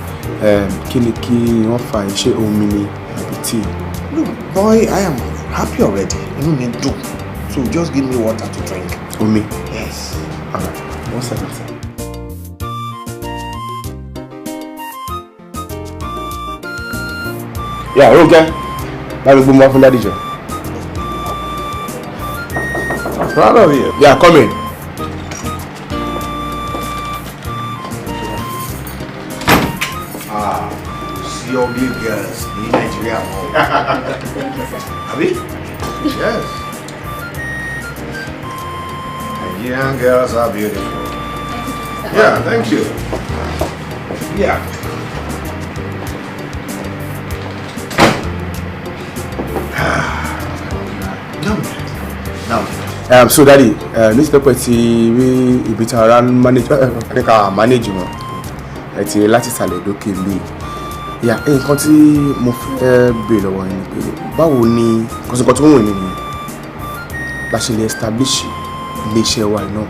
Kí ni kí wọ́n fa iṣẹ́ omi ni àbí tea? Look, boy, I am happy already. Inú mi dùn. So just give me water to drink. Omi? Yes. All right. 1 second, sir. Yeah, Ronke. Bá mi gbé mu wá fún Daddy jọ. I'm proud of you. Yeah, come in. Ah, see ugly girls ní Nàìjíríà mọ́. Àbí? Yes. Nigerian girls are beautiful. Yeah, thank you. Yeah. Now, So daddy, ní ti pẹ́pẹ́ ti rí ibi tí ara ń manage, ní ká manage wọn, ẹ ti láti ìsàlẹ̀ dókè mi. Yeah, nǹkan tí mo fẹ́ béèrè lọ́wọ́ yín ni pé báwo ni nǹkan tó ń wù mí nìyẹn la ṣe lè establish iléeṣẹ́ wa iná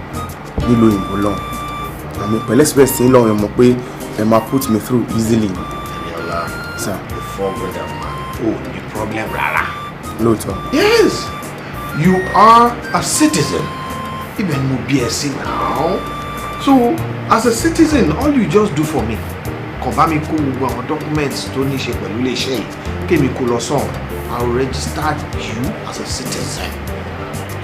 nílùú òyìnbó lọ́hùn. Àmì pẹ̀lú express tí ń lọ́hùn, ẹ mọ̀ pé ẹ máa put me through easily. Eniola, Sir. Before brother man, ò ní problem rárá. Lóòótọ́. Yes, you are a citizen. Ibẹ̀ ni mo bí ẹ sí now. So, as a citizen, all you just do for me, kàn bá mi kó gbogbo àwọn documents tó ní ṣe pẹ̀lú iléeṣẹ́ yìí, kémi kó lọ sọ̀hún. I will register you as a citizen.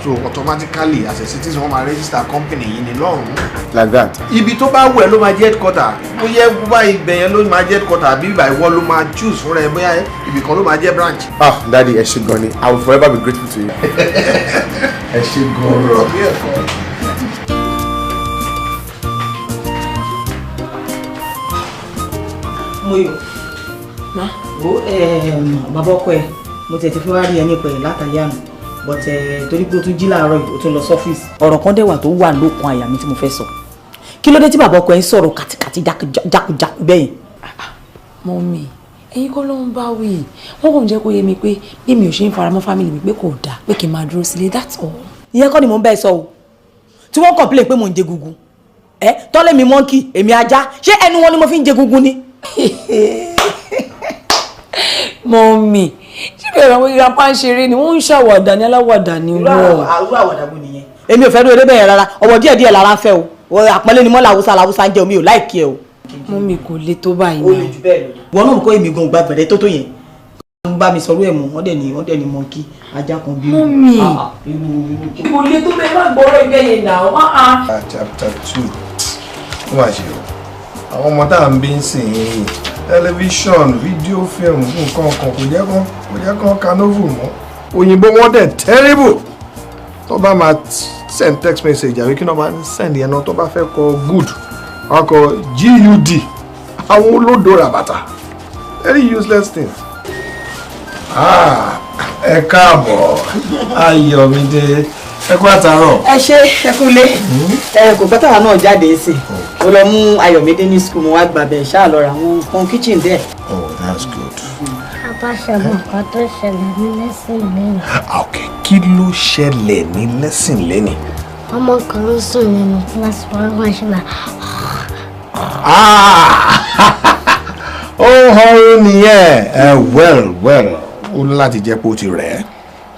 So automatically, as a citizen, wọ́n máa register company yìí ní lọ́hùn-ún. Like that. Ibi tó bá wù ẹ́ ló máa jẹ́ headquarter. Bóyá bá ibẹ̀ yẹn ló máa jẹ́ headquarter àbí ibà ìwọ ló máa choose fúnra ẹ, bóyá ibì kan ló máa jẹ́ branch. Ah, daddy, ẹ ṣé gan ni. I will forever be grateful to you. Ẹ ṣé gan. Rọ̀ bí ẹ̀kọ́. Moyo, ma wo, bàbá ọkọ ẹ, mo tiẹ̀ ti fẹ́ wá rí ẹ nípa ẹ̀ látàlẹ́ àná, but torí pé o tún jí láàárọ̀ yìí, o tún lọ sọ́fíìsì. Ọ̀rọ̀ kan dẹ̀ wà tó wà lókun àyà mi tí mo fẹ́ sọ. Kí ló dé tí bàbá ọkọ ẹ ń sọ̀rọ̀ kàtìkàtì, jákujàku bẹ́yẹn? Mummy, ẹ̀yin kọ́ ló ń bá wí. Wọ́n kàn jẹ́ kó yé mi pé bí mi ò ṣe ń faramọ́ family mi, pé kò dáa pé kí n máa dúró sílé, that's all. Ìyẹn kọ́ ni mò ń bá ẹ sọ o. Tí wọ́n complain pé mò ń jẹ gugu, ẹ tọ́lẹ̀ mi monkey, èmi ajá, ṣé ẹnu wọn ni mo fi ń jẹ gugu ni? Mummy, ṣé bẹ̀rẹ̀ àwọn grandpa ń ṣeré ni? Wọ́n ń ṣàwàdà ní, aláwàdà ni Irú wọ́n. àwàdà wo nìyẹn? Èmi ò fẹ́ dúró débẹ̀ yẹn rárá. Ọ̀wọ̀ díẹ̀ díẹ̀ lára ń fẹ́ o. Àpọ́nlé ni mọ́ làwùsá làwùsá ń jẹ omi ò láìkí ẹ o. Mummy, kò le tó báyìí Ó náà. le jù bẹ́ẹ̀ lọ. Wọn náà kọ́ èmi gan gba gbẹ̀rẹ̀ tó tó yẹn. Wọ́n bá mi sọ̀rọ̀ ẹ̀ mọ́, wọ́n dẹ̀ ní monkey, ajá kan bí. Mummy. Ah, ah, irú Kò le tó bẹ́ẹ̀, má gbọ́rọ̀ ìgbẹ́ yẹn náà. Chapter 2, ó mà ṣe o. Àwọn ọmọ tá à ń bí ń sìn yìí, tẹlifíṣọ̀n, fídíò, fíìmù, nǹkan kan, kò jẹ́ kán ka novel mọ́. Òyìnbó wọn dẹ̀ terrible. Tó bá máa send text message àbí kí náà máa ń send yẹn náà, tó bá fẹ́ kọ good, wọ́n kọ gud. Àwọn olódo ràbàtà, very useless things. Ah, ẹ káàbọ̀, Ayọ̀mídé, ẹ kú àtàárọ̀. Ẹ ṣe, ẹ kúlé. Ẹ kò gbọ́ táwa náà jáde sí i. Mo lọ mú Ayọ̀mídé ní school, mo wá gbàbẹ̀ ṣáà lọ ra àwọn nǹkan kitchen díẹ̀. Oh, that's good. Bàbá, ṣe mọ nǹkan tó ṣẹlẹ̀ ní lesson lẹ́nu? Ok, kí ló ṣẹlẹ̀ ní lesson lẹ́nì? Ọmọ kan ń sùn nínú kíláàsì wọn, wọ́n ṣe máa. Ó ń họrun nìyẹn. Ẹ well well, ó ní láti jẹ́ pé ó ti rẹ̀ ẹ́.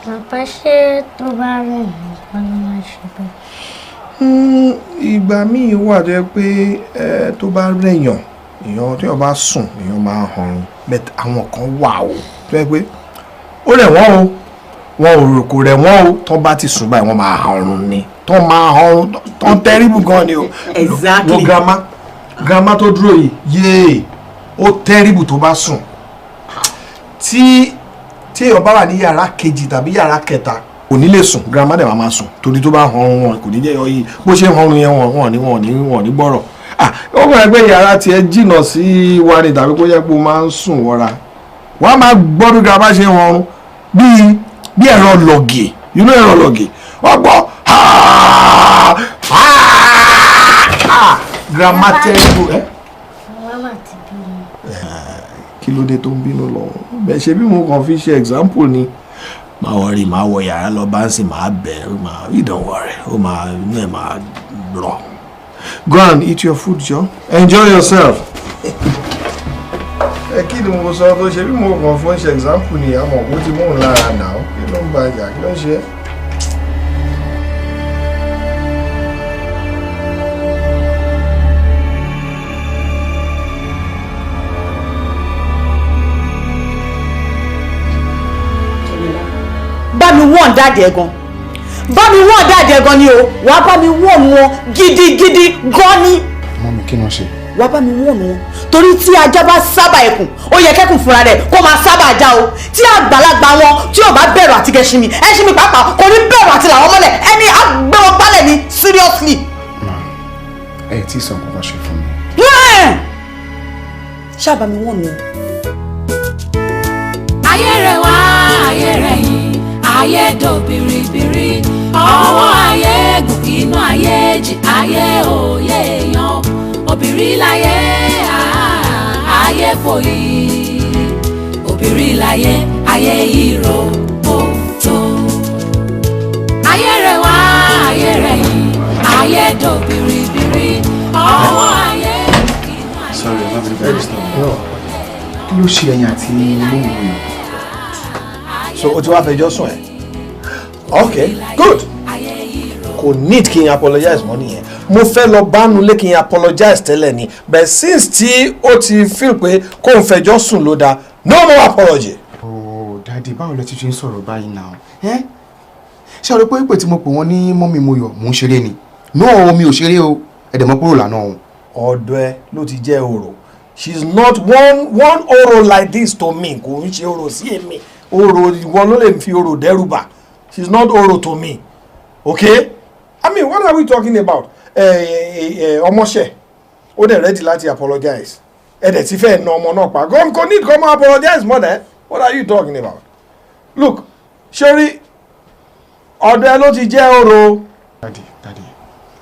Bàbá, ṣé tó bá rẹ̀ nìkan ló máa ṣe bẹ́ẹ̀? Ìgbà míì wà tó yẹ pé ẹ tó bá rẹ̀yàn, èèyàn tí wọ́n bá sùn, èèyàn máa ń họrun, but àwọn kan wà o tó yẹ pé ó rẹ̀ wọ́n o, wọn ò rò kò rẹ̀ wọ́n o, tó bá ti sùn báyìí, wọ́n máa họrun ni, tó máa họrun tó terrible gan ni o. Exactly. Wo grandma, grandma tó dúró yìí, yéè, ó terrible. Tó bá sùn, tí èèyàn bá wà ní yàrá kejì tàbí yàrá kẹta, kò ní lè sùn. Grandma dẹ̀ máa sùn torí tó bá họrun wọn kò ní jẹ́ yọ yìí. Bó ṣe ń họrun yẹn, wọn ní gbọ́rọ̀. Ah, ó mọ̀ pé yàrá tiẹ̀ jìnnà sí wa ni, tàbí kó jẹ́ pé ó máa ń sùn wọra, wọ́n á máa gbọ́ bí grandma ṣe ń họrun bíi ẹ̀rọ lọ̀gì, ẹ̀rọ lọ̀gì. Wọ́n gbọ́ "Ah! Ah!" Grandma terrible ẹ́. Mama ti bínú. Kí ló dé tó ń bínú lọ? Bẹ́ẹ̀ ṣe bí mo kàn fi ṣe example ni. Má worry, máa wọ yàrá lọ bá ń sìn, máa bẹ̀ ẹ́, máa, you don't worry, ó máa inú ẹ̀ máa rọ̀. Go and eat your food, jọ, enjoy yourself. Ẹ kí ni mo sọ tó ṣe? Bí mo kàn fún ṣe example ni, àmọ́ kó ti mú òun lára nà ó. Kí ló ń ba ìjà? Kí ló ń ṣe é? Bá mi wọ́n daddy ẹ̀ gan, bá mi wọ́n daddy ẹ̀ gan ni o. Wàá bá mi wọ́n wọn gidigidi gan ni. Mummy, kí ni wọ́n ṣe? Wàá bá mi wọ́n wọn torí tí ajá bá sábà ẹkùn, ó yẹ kẹ́kùn fúnra rẹ̀ kó máa sábà ajá o. Tí àgbàlagbà wọn tí ò bá bẹ̀rù àti gẹṣin mi, ẹṣin mi pàápàá kò ní bẹ̀rù àti làwọn mọ́lẹ̀ ẹni àgbẹ̀ wọn gbálẹ̀ ni, seriously. Ma, ẹ tí ì sọ nǹkan kan ṣe fún mi. Ṣáà bá mi wọ́n wọn. Ayé rẹ̀ wá, ayé rẹ̀ yìí, ayé dò biribiri ọwọ́. Ayé gùn inú ayé jì, ayé òye èèyàn. Obìnrin láyé, ayé fòyí. Obìnrin láyé, ayé ìró tó. Ayé rẹ̀ wá, ayé rẹ̀ yìí, ayé dò biribiri, ọwọ́ ayé. Sorry, I'm having a very slow. Kí ló ṣe ẹ̀yin àti mummy mi? So o ti wá fẹjọ́ sùn ẹ̀? Okay, good. Kò need kí n apologize mọ́ nìyẹn. Mo fẹ́ lọ bánu lé kí n apologize tẹ́lẹ̀ ni, but since tí ó ti feel pé kó n fẹjọ́ sùn ló dáa, no more apology. Oh, Daddy, báwo lẹ ti ṣe ń sọ̀rọ̀ báyìí náà? Ẹ́ ṣé o rò pé ìpè tí mo pè wọ́n ní mummy Moyọ̀, mò ń ṣeré ni? No, mi ò ṣeré o. Ẹ̀dẹ̀ mọ́ kúrò lánàá o. Ọ̀dọ̀ ẹ ló ti jẹ́ orò. She is not one one oro like this to me. Kò ń ṣe orò sí èmi. Orò, ìwọ ló lè fi orò dẹ́rù bà. She is not oro to me, okay? I mean, what are we talking about? Ọmọọṣẹ ó dẹ̀ ready láti apologize, ẹ dẹ̀ ti fẹ́ na ọmọ náà pa. Kò need kó máa apologize more than what are you talking about? Look, ṣeré, ọ̀dọ̀ ẹ ló ti jẹ́ orò. Daddy, Daddy,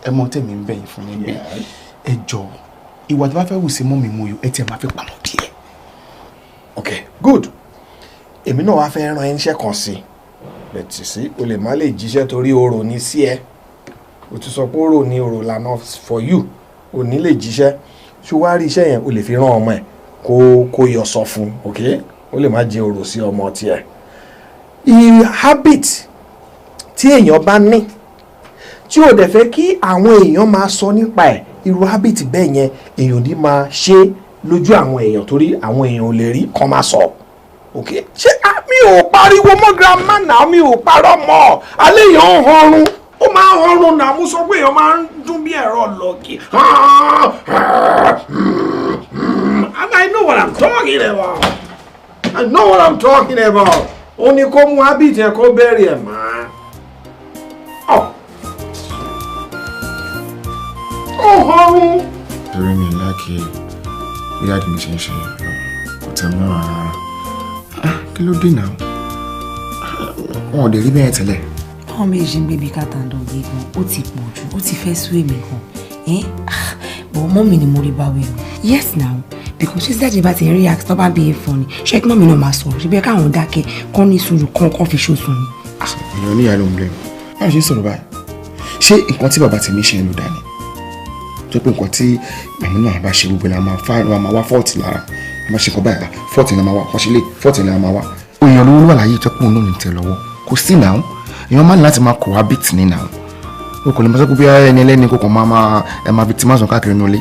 ẹ mọ tẹ̀mí ń bẹ̀yìn fún mi pé ẹ jọ, ìwà tó bá fẹ́ wù sí mummy Moyọ̀, ẹ tiẹ̀ máa fi pamọ́ díẹ̀. Okay, good. Èmi náà wá fẹ́ rán ẹ níṣẹ́ kan sí i bẹ̀tì sí o lè má lè jíṣẹ́ torí orò ní sí ẹ. O ti sọ pé orò ní orò lànà for you, o ní lè jíṣẹ́. Ṣé wàá rí iṣẹ́ yẹn, o lè fi rán ọmọ ẹ kó yọ sọ fún. Ok, o lè má jẹ orò sí ọmọ tiẹ̀. Habit tí èèyàn bá ní tí o dẹ̀ fẹ́ kí àwọn èèyàn máa sọ nípa ẹ̀, irú habit bẹ́ẹ̀ yẹn, èèyàn ní máa ṣe lójú àwọn èèyàn torí àwọn èèyàn ò lè rí kàn máa sọ. Ok, ṣé mi ò pariwo mọ́ grandma náà, mi ò parọ́ mọ́. Alẹ́ èèyàn ń họrun, ó máa ń họrun náà. Mo sọ pé èèyàn máa ń dún bí ẹ̀rọ lọ́ọ̀kì, and I know what I'm talking about. I know what I'm talking about. Ó ní kó mú habit yẹn, kó bẹ̀rẹ̀ ẹ̀ máa ọ̀ ó họrun. Torí mi láàkì bí daddy mi ṣe ń ṣe, kò tẹ́ mi lọ́rùn rárá. Kí ló dé náà? Wọn ò dé rí bẹ́ẹ̀ tẹ́lẹ̀. Báwọn méjì ń gbé bí cat and dog gan, ó ti pọ̀ jù, ó ti fẹ́ sú èmi gan. But mummy ni mo rí báwí o. Yes now, because ṣé daddy bá ti react, tó bá behave funny, ṣé kí mummy náà máa sọ̀rọ̀? Ṣé bí káwọn dákẹ́ kán ní sùúrù kán fi ṣoṣù ni? Èèyàn oníyàá ló ń blame. Báwo ṣe ń sọ̀rọ̀ báyìí? Ṣé nǹkan tí bàbá tèmi ṣe ló dá ni? Tó pé nǹkan tí àwọn náà bá ṣe, gbogbo la máa wá fault lára. A máa ṣe nǹkan báyìí, fault ni a máa wá. Kàn ṣe lè fault ni a máa wá. Èèyàn lówó ló wà láyé ìtọ́pọ̀ náà ní tẹ̀ lọ́wọ́. Kò sí náà. Èèyàn máa ní láti máa cohabit ní náà. O kò lè máa sọ pé bí ẹni ẹlẹ́ni kò kàn máa ẹ máa victimize wọn káàkiri inú ilé.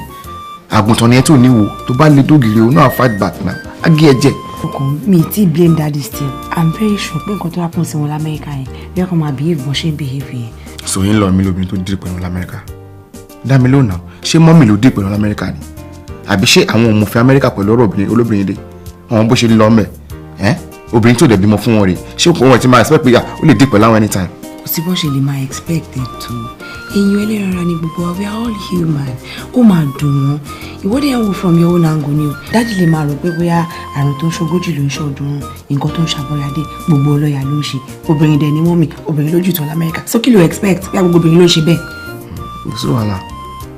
Àgùntàn ni ẹ tó níwò tó bá lè dógìrì, o náà fight back náà. Á gé ẹ jẹ. Ọkàn mi ti blame daddy still. I'm very sure pé nǹkan tó happen sí wọn lamẹ́ríkà yẹn bí wọ́n kàn máa behave bọ́n ṣe ń behave yẹn. So yín lọ mi lóbìnrin tó dì pẹ̀lú lamẹ́ríkà. Dá mi lónà, ṣé mummy ló dì pẹ̀lú lamẹ́ríkà ni? Àbí ṣé àwọn òmùfẹ́ Amẹ́ríkà pẹ̀lú ọ̀rọ̀ obìnrin olóbìnrin dé? Àwọn bó ṣe lọ mẹ́ ẹ́, obìnrin tó dẹ̀ bímọ fún wọn rè, ṣé wọn ti máa expect pé ó lè dì pẹ̀lú àwọn anytime? Kò sí bó ṣe lè máa expect ẹ̀ tó. Èèyàn ẹlẹ́ran ni gbogbo wa, we are all human. Ó máa dùn wọ́n. Ìwọ́de ẹ̀ ń wo from your own angle ni o. Daddy lè máa rò pé bóyá àrùn tó ń ṣogójì ló ń ṣọdún, nǹkan tó ń ṣàbọ̀yàdé gbogbo ọlọ́yà ló ń ṣe. Obìnrin dẹ̀ ni mummy, obìnrin lójú tán lamẹ́ríkà, so kí ló expect bí gbogbo obìnrin ló ń ṣe bẹ́ẹ̀? Kò sí wàhálà,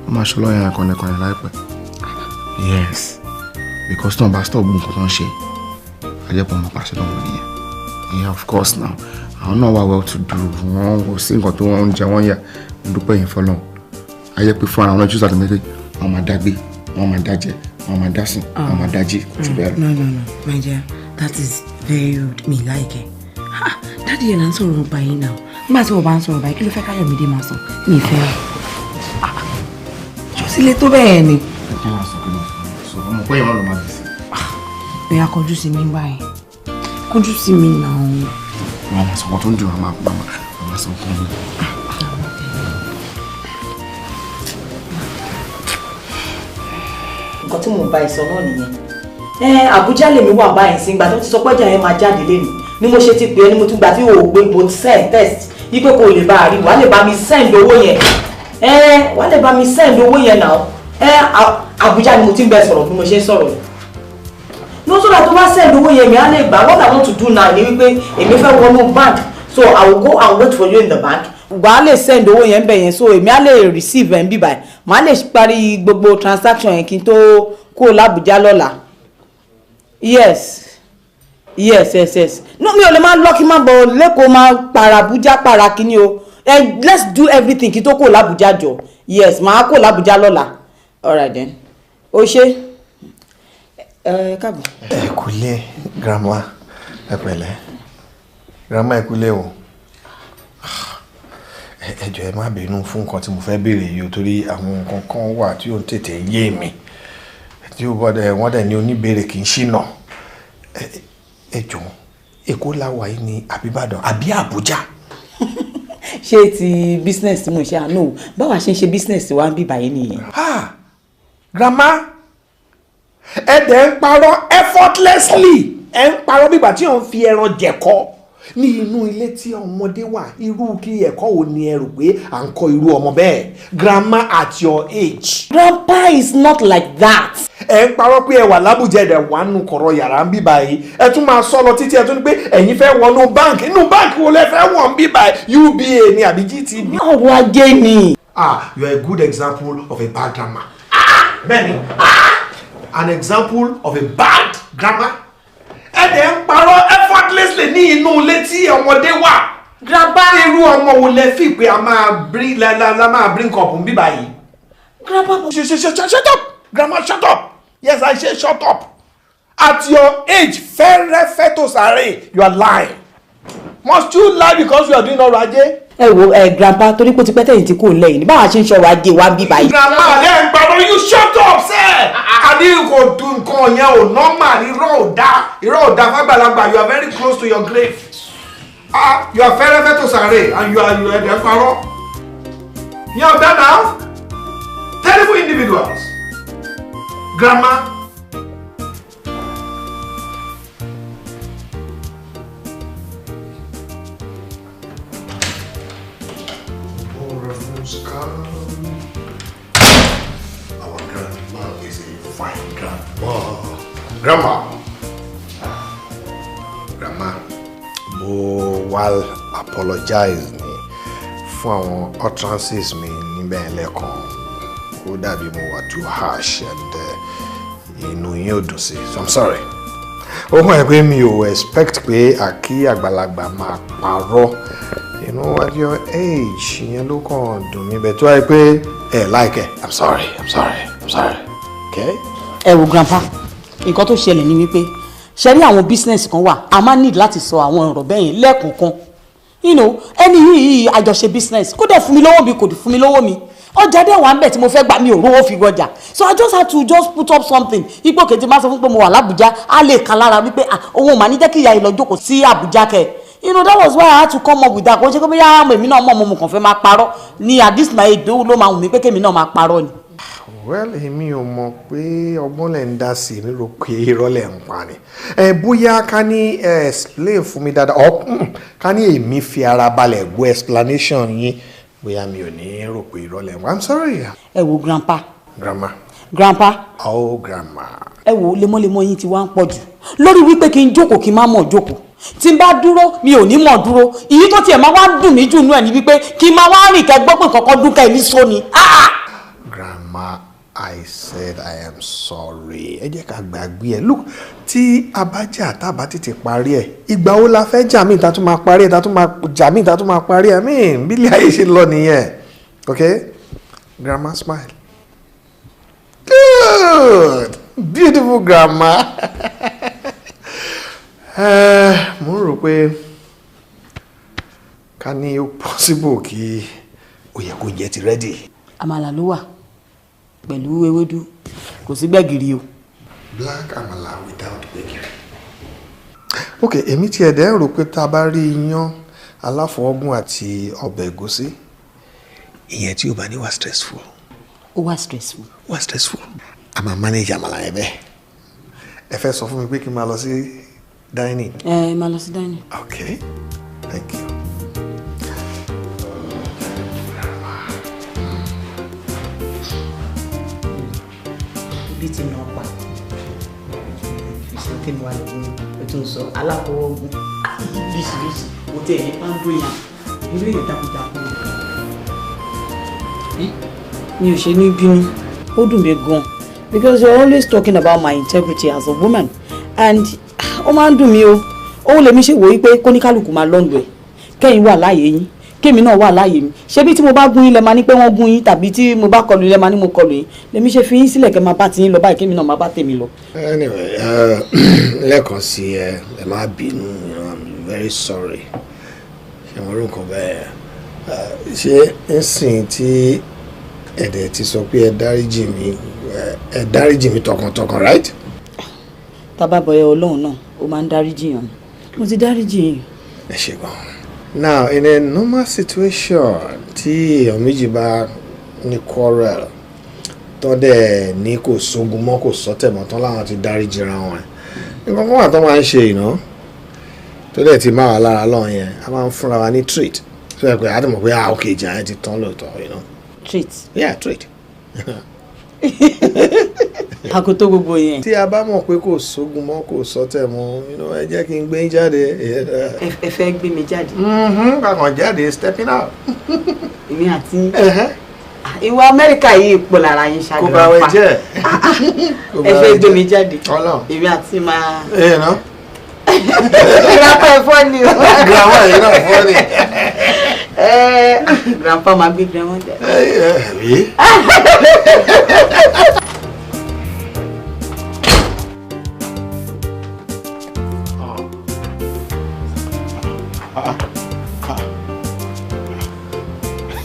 wọ́n máa ṣe ọlọ́yà kọ̀nẹ̀kọ̀nẹ̀ láìpẹ́. Yes, because tó ń bá stop nǹkan tó ń ṣe, ajẹ́pọ̀ máa pàṣẹ lọ́wọ́ nìyẹn. Yeah, of course now, àwọn náà wà well to do, wọn kò sí nǹkan tó wọ́n ń jẹ wọ́n yà. Ń dúpẹ́ yẹn fọlọ́run. Ayé pé fún ara wọn lọ́jọ́ àti mẹ́tẹ́, wọ́n máa dágbé, wọ́n máa dájẹ, wọ́n máa dásùn, wọ́n máa dájí, kò jù bẹ́ẹ̀ lọ. No, no, no, my dear, that is very rude. Mi like ẹ. Daddy yẹn là ń sọ̀rọ̀ nípa yín náà. Nígbà tí wọ́n bá ń sọ̀rọ̀ báyìí, kí ló fẹ́ Káyọ̀mídé máa sọ? Mi ì fẹ́ rẹ̀. Ṣó sì le tó bẹ́ẹ̀ ni? Kí ló ń sọ? Kí ló ń sọ? Ọmọ pé ìwọ́n ló máa bì sí. Bóyá kọjú sí mi báyìí. Kọjú sí mi náà. Wọ́n máa sọ nǹkan tó ń dùn, wọ́n máa sọ nǹkan mi. Nǹkan tí mò ń bá ẹ sọ náà nìyẹn. Ẹ Àbújá lèmi wà báyìí sí. Ìgbà tó ti sọ pé ọjà yẹn máa jáde lẹ́nu ni mo ṣe ti pè é, ni mo tún gbà tí o ò gbé. Mo send text yí pé kò lè bá a rí, wàá lè bá mi send owó yẹn. Ẹ wàá lè bá mi send owó yẹn náà. Ẹ Àbújá ni mo ti ń bẹ sọ̀rọ̀ bí mo ṣe ń sọ̀rọ̀ yìí no, so that tó bá send owó yẹn, mi á lè gbà. What I want to do now ni wípé èmi fẹ́ wọnú bank, so I will go and wait for you in the bank. Wàá lè send owó yẹn bẹ̀ yẹn, so èmi á lè receive ẹ̀ ń bíbà. Màá lè parí gbogbo transaction yẹn kí n tó kúrò l'Àbújá lọ́la. Yes. Yes, yes, yes. No, mi ò lè máa lọ kí n máa bọ̀ lẹ́kọ̀ọ́, máa para Àbújá para kíní o. Let's do everything kí n tó kúrò l'Àbújá jọ. Yes, màá kúrò l'Àbújá lọ́la. All right then. O ṣé. Ẹ káàbọ̀. Ẹ kúlé, grandma. Ẹ pẹ̀lẹ́, grandma. Ẹ kúlé o. Ẹ jọ̀ọ́, ẹ má bínú fún nǹkan tí mo fẹ́ béèrè yìí o, torí àwọn nǹkan kan wà tí ó ń tètè yé mi, tí ó bọ́ dẹ̀ wọ́n dẹ̀ ní oníbèrè kì í ṣìnà. Ẹ jọ̀ọ́, Èkó la wà yìí ní àbí Ìbàdàn àbí Àbújá? Ṣé ti business tí mo ṣe àánú o? Báwa ṣe ń ṣe business wa ń bí báyìí nìyẹn. Ah, grandma, ẹ dẹ̀ ń parọ́ effortlessly. Ẹ ń parọ́ bí ìgbà tí òun fi ẹran jẹ̀kọ́ ní inú ilé tí ọmọdé wà. Irú kí ẹ̀kọ́ wo ni ẹ rò pé à ń kọ́ irú ọmọ bẹ́ẹ̀, grandma, at your age? Grandpa is not like that. Ẹ ń parọ́ pé ẹ wà lábùjá, ẹ̀ wà nù kọ̀rọ̀ yàrá ń bí báyìí. Ẹ tún máa sọ lọ títí, ẹ tún ní pé ẹ̀yin fẹ́ wọnú báǹkì. Inú báǹkì wo lẹ fẹ́ wọ̀ ń bí báyìí? UBA ni àbí GTB? Ọrọ̀ ajé ni. Ah, you are a good example of a bad grandma. Ah, bẹ́ẹ̀ni, ah, an example of a bad grandma. Ẹ dẹ̀ ń parọ́ effortlessly ní inú ilé tí ọmọdé wà. Grandpa. Irú ọmọ wo lẹ fi pé a máa bring la la la máa bring up ń bí báyìí? Grandpa. Shut up, grandma, shut up. Yes, I say shut up. At your age, fẹ́rẹ́fẹ́ tó sáré, you are lying. Must you lie because you are doing ọrọ̀ ajé? Ẹ wo ẹ, grandpa, torí pé ó ti pẹ́ tẹ̀yìn tí kò lẹ́yìn ní báwa ṣe ń ṣọrọ̀ ajé wa ń bí báyìí. Grandma, lẹ́ ń parọ́. You shut up sẹ́. Àní kò dùn, nǹkan yẹn ò normal. Irọ́ ò dá, irọ́ ò dá fàgbàlagbà. You are very close to your grave. Ah, you are fẹ́rẹ́fẹ́ tó sáré and you are ẹ̀ ń parọ́. Yẹn ò dá now. Terrible individuals. Grandma. Come. Our grandma is a fine grandma. Grandma. Grandma. Mo wá apologize ni fún àwọn utterances mi níbẹ̀ lẹ́ẹ̀kan. Ó dàbí mo wà too harsh and inú yín ò dùn sí. So I'm sorry. Ó hàn ẹ́ pé mi ò expect pé àkí àgbàlagbà máa parọ́. You know, at your age, ìyẹn ló kàn dùn mí bẹ́ẹ̀ tó wáyé pé ẹ like ẹ. I'm sorry, I'm sorry, I'm sorry. Okay? Ẹ wo, grandpa, nǹkan tó ṣẹlẹ̀ ni wípé, ṣe rí àwọn business kan wà, a máa need láti sọ àwọn ọ̀rọ̀ bẹ́ẹ̀ yẹn lẹ́ẹ̀kọ̀ọ̀kan. Ẹni yìí, àjọṣe business, kó dẹ̀ fún mi lówó mi, kò dẹ̀ fún mi lówó mi. Ọjà dẹ̀ wà ń bẹ̀ tí mo fẹ́ gbà, mi ò rówó fi gbọjà, so I just had to just put up something. Ipò kejì máa sọ fún pé mo wà lábùjá, á lè kà lára wípé, ah, òun ò mà ní jẹ́ kí ìyá yìí lọ jókòó sí Àbújá kẹ. That was why I had to come up with that. Kò ṣe pé bóyá èmi náà mọ̀, mo kàn fẹ́ máa parọ́ ní. At this my age ló máa wù mí pé kémi náà máa parọ́ ni. Well, èmi ò mọ̀ pé ọgbọ́n lẹ̀ ń dá sí i, mi rò pé irọ́ lẹ̀ ń pa ni. Ẹ bóyá ká ní ẹ explain fún mi dáadáa, ọ ká ní èmi fi ara balẹ̀ gbọ́ explanation yín, bóyá mi ò ní rò pé irọ́ lẹ̀ ń pa. I'm sorry. Ẹ wo, grandpa. Grandma. Grandpa. Oh, grandma. Ẹ wo, lemọ́lemọ́ yín ti wá ń pọ̀ jù lórí wípé kí n jókòó, kí n má mọ̀ jókòó. Tí n bá dúró, mi ò ní mọ̀ dúró. Èyí tó tiẹ̀ máa wá dùn mí jù nú ẹ̀ ní wípé kí n máa wá rìn, kẹ́ gbọ́ pé kọ́kọ́ dún kẹ́ ní sóni. Grandma, I said I am sorry. Ẹ jẹ́ ká gbàgbé ẹ̀. Look, tí a bá jà, tá a bá tètè parí ẹ̀, ìgbà wo la fẹ́ jà míì tá tún máa parí ẹ̀, tá tún máa jà míì tá tún máa parí ẹ̀? I mean, bí ilé ayé ṣe lọ nìyẹn. Okay? Grandma, smile. Good! Beautiful grandma. Mo ń rò pé ká ní ó possible kí ó yẹ kó jẹ ti ready. Àmàlà ló wà pẹ̀lú ewédú, kò sí gbẹ̀gìrì o. Black àmàlà without gbẹ̀gìrì. Ok, èmi tiẹ̀ dẹ́ rò pé tá a bá rí iyán aláfọwọ́gún àti ọbẹ̀ ẹ̀gúsí, ìyẹn tí ó bá ní wà stressful. Ó wà stressful. Wà stressful. A máa manage àmàlà yẹn bẹ́ẹ̀. Ẹ fẹ́ sọ fún mi pé kí n máa lọ sí dining? Ẹ máa lọ sí dining. Okay, thank you. Ibi tí nà pa ìsọ kí ni wàá lọ gún, o tún sọ aláfọwọ́gún ríṣiríṣi, o tẹ̀ ní pàǹdó yẹn, irú èèyàn jákujáku. Mi ò ṣe ní bínú. Ó dùn mí gan. Because you're always talking about my integrity as a woman. And ó máa ń dùn mí o. Òun lèmi ṣe wòó pé kóníkálukú máa lọ́nlọ́ ẹ̀. Kẹ́yìn wà láàyè yín. Kémi náà wà láàyè mi. Ṣebí tí mo bá gún yín lẹ máa ní pé wọ́n gún yín, tàbí tí mo bá kọlù yín lẹ máa ní mo kọlù yín. Lèmi ṣe fi yín sílẹ̀ kẹ́ máa bá tiyín lọ báyìí, kémi náà máa bá tèmi lọ. Anyway, lẹ́ẹ̀kan sí ẹ, ẹ má bínú, I'm very sorry. Ṣé mo rí nǹkan bẹ́ẹ̀? Ṣé nsìn tí ẹ̀dẹ̀ ti sọ pé ẹ dáríjì mi, ẹ dáríjì mi tọkàntọkàn, right? Tábà bọ̀yẹ Ọlọ́run náà, ó máa ń dáríjì yàn. Mo ti dáríjì yín. Ẹ ṣe gan. Now, in a normal situation, tí èèyàn méjì bá ní quarrel, tó dẹ̀ ní kò sógun mọ́, kò sọ́tẹ̀ mọ́, tán láwọn ti dáríjì ra wọn. Nǹkan kan wà tó máa ń ṣe ìná, tó dẹ̀ ti máa wà lára lọ́hùn yẹn, a máa ń fúnra wa ní treat. Tó yẹ pé a ti mọ̀ pé ah ok, ìjà yẹn ti tán lóòótọ́. Treat? Yeah, treat. Àkótó gbogbo yẹn. Tí a bá mọ̀ pé kò sógun mọ́, kò sọ́tẹ̀ mọ́, ẹ jẹ́ kí n gbé yín jáde. Ẹ fẹ́ gbé mi jáde. Kàkàn jáde, stepping out. Èmi àti ìwà Amẹ́ríkà yìí pọ̀ lára yín ṣáájú. Kò bá wẹ jẹ́. Ẹ fẹ́ gbé mi jáde. Èmi àti máa. Ẹ ná. Grandpa ẹ fọ́ ni o. Grandma yìí náà fọ́ ni. Grandpa máa gbé grandma jáde.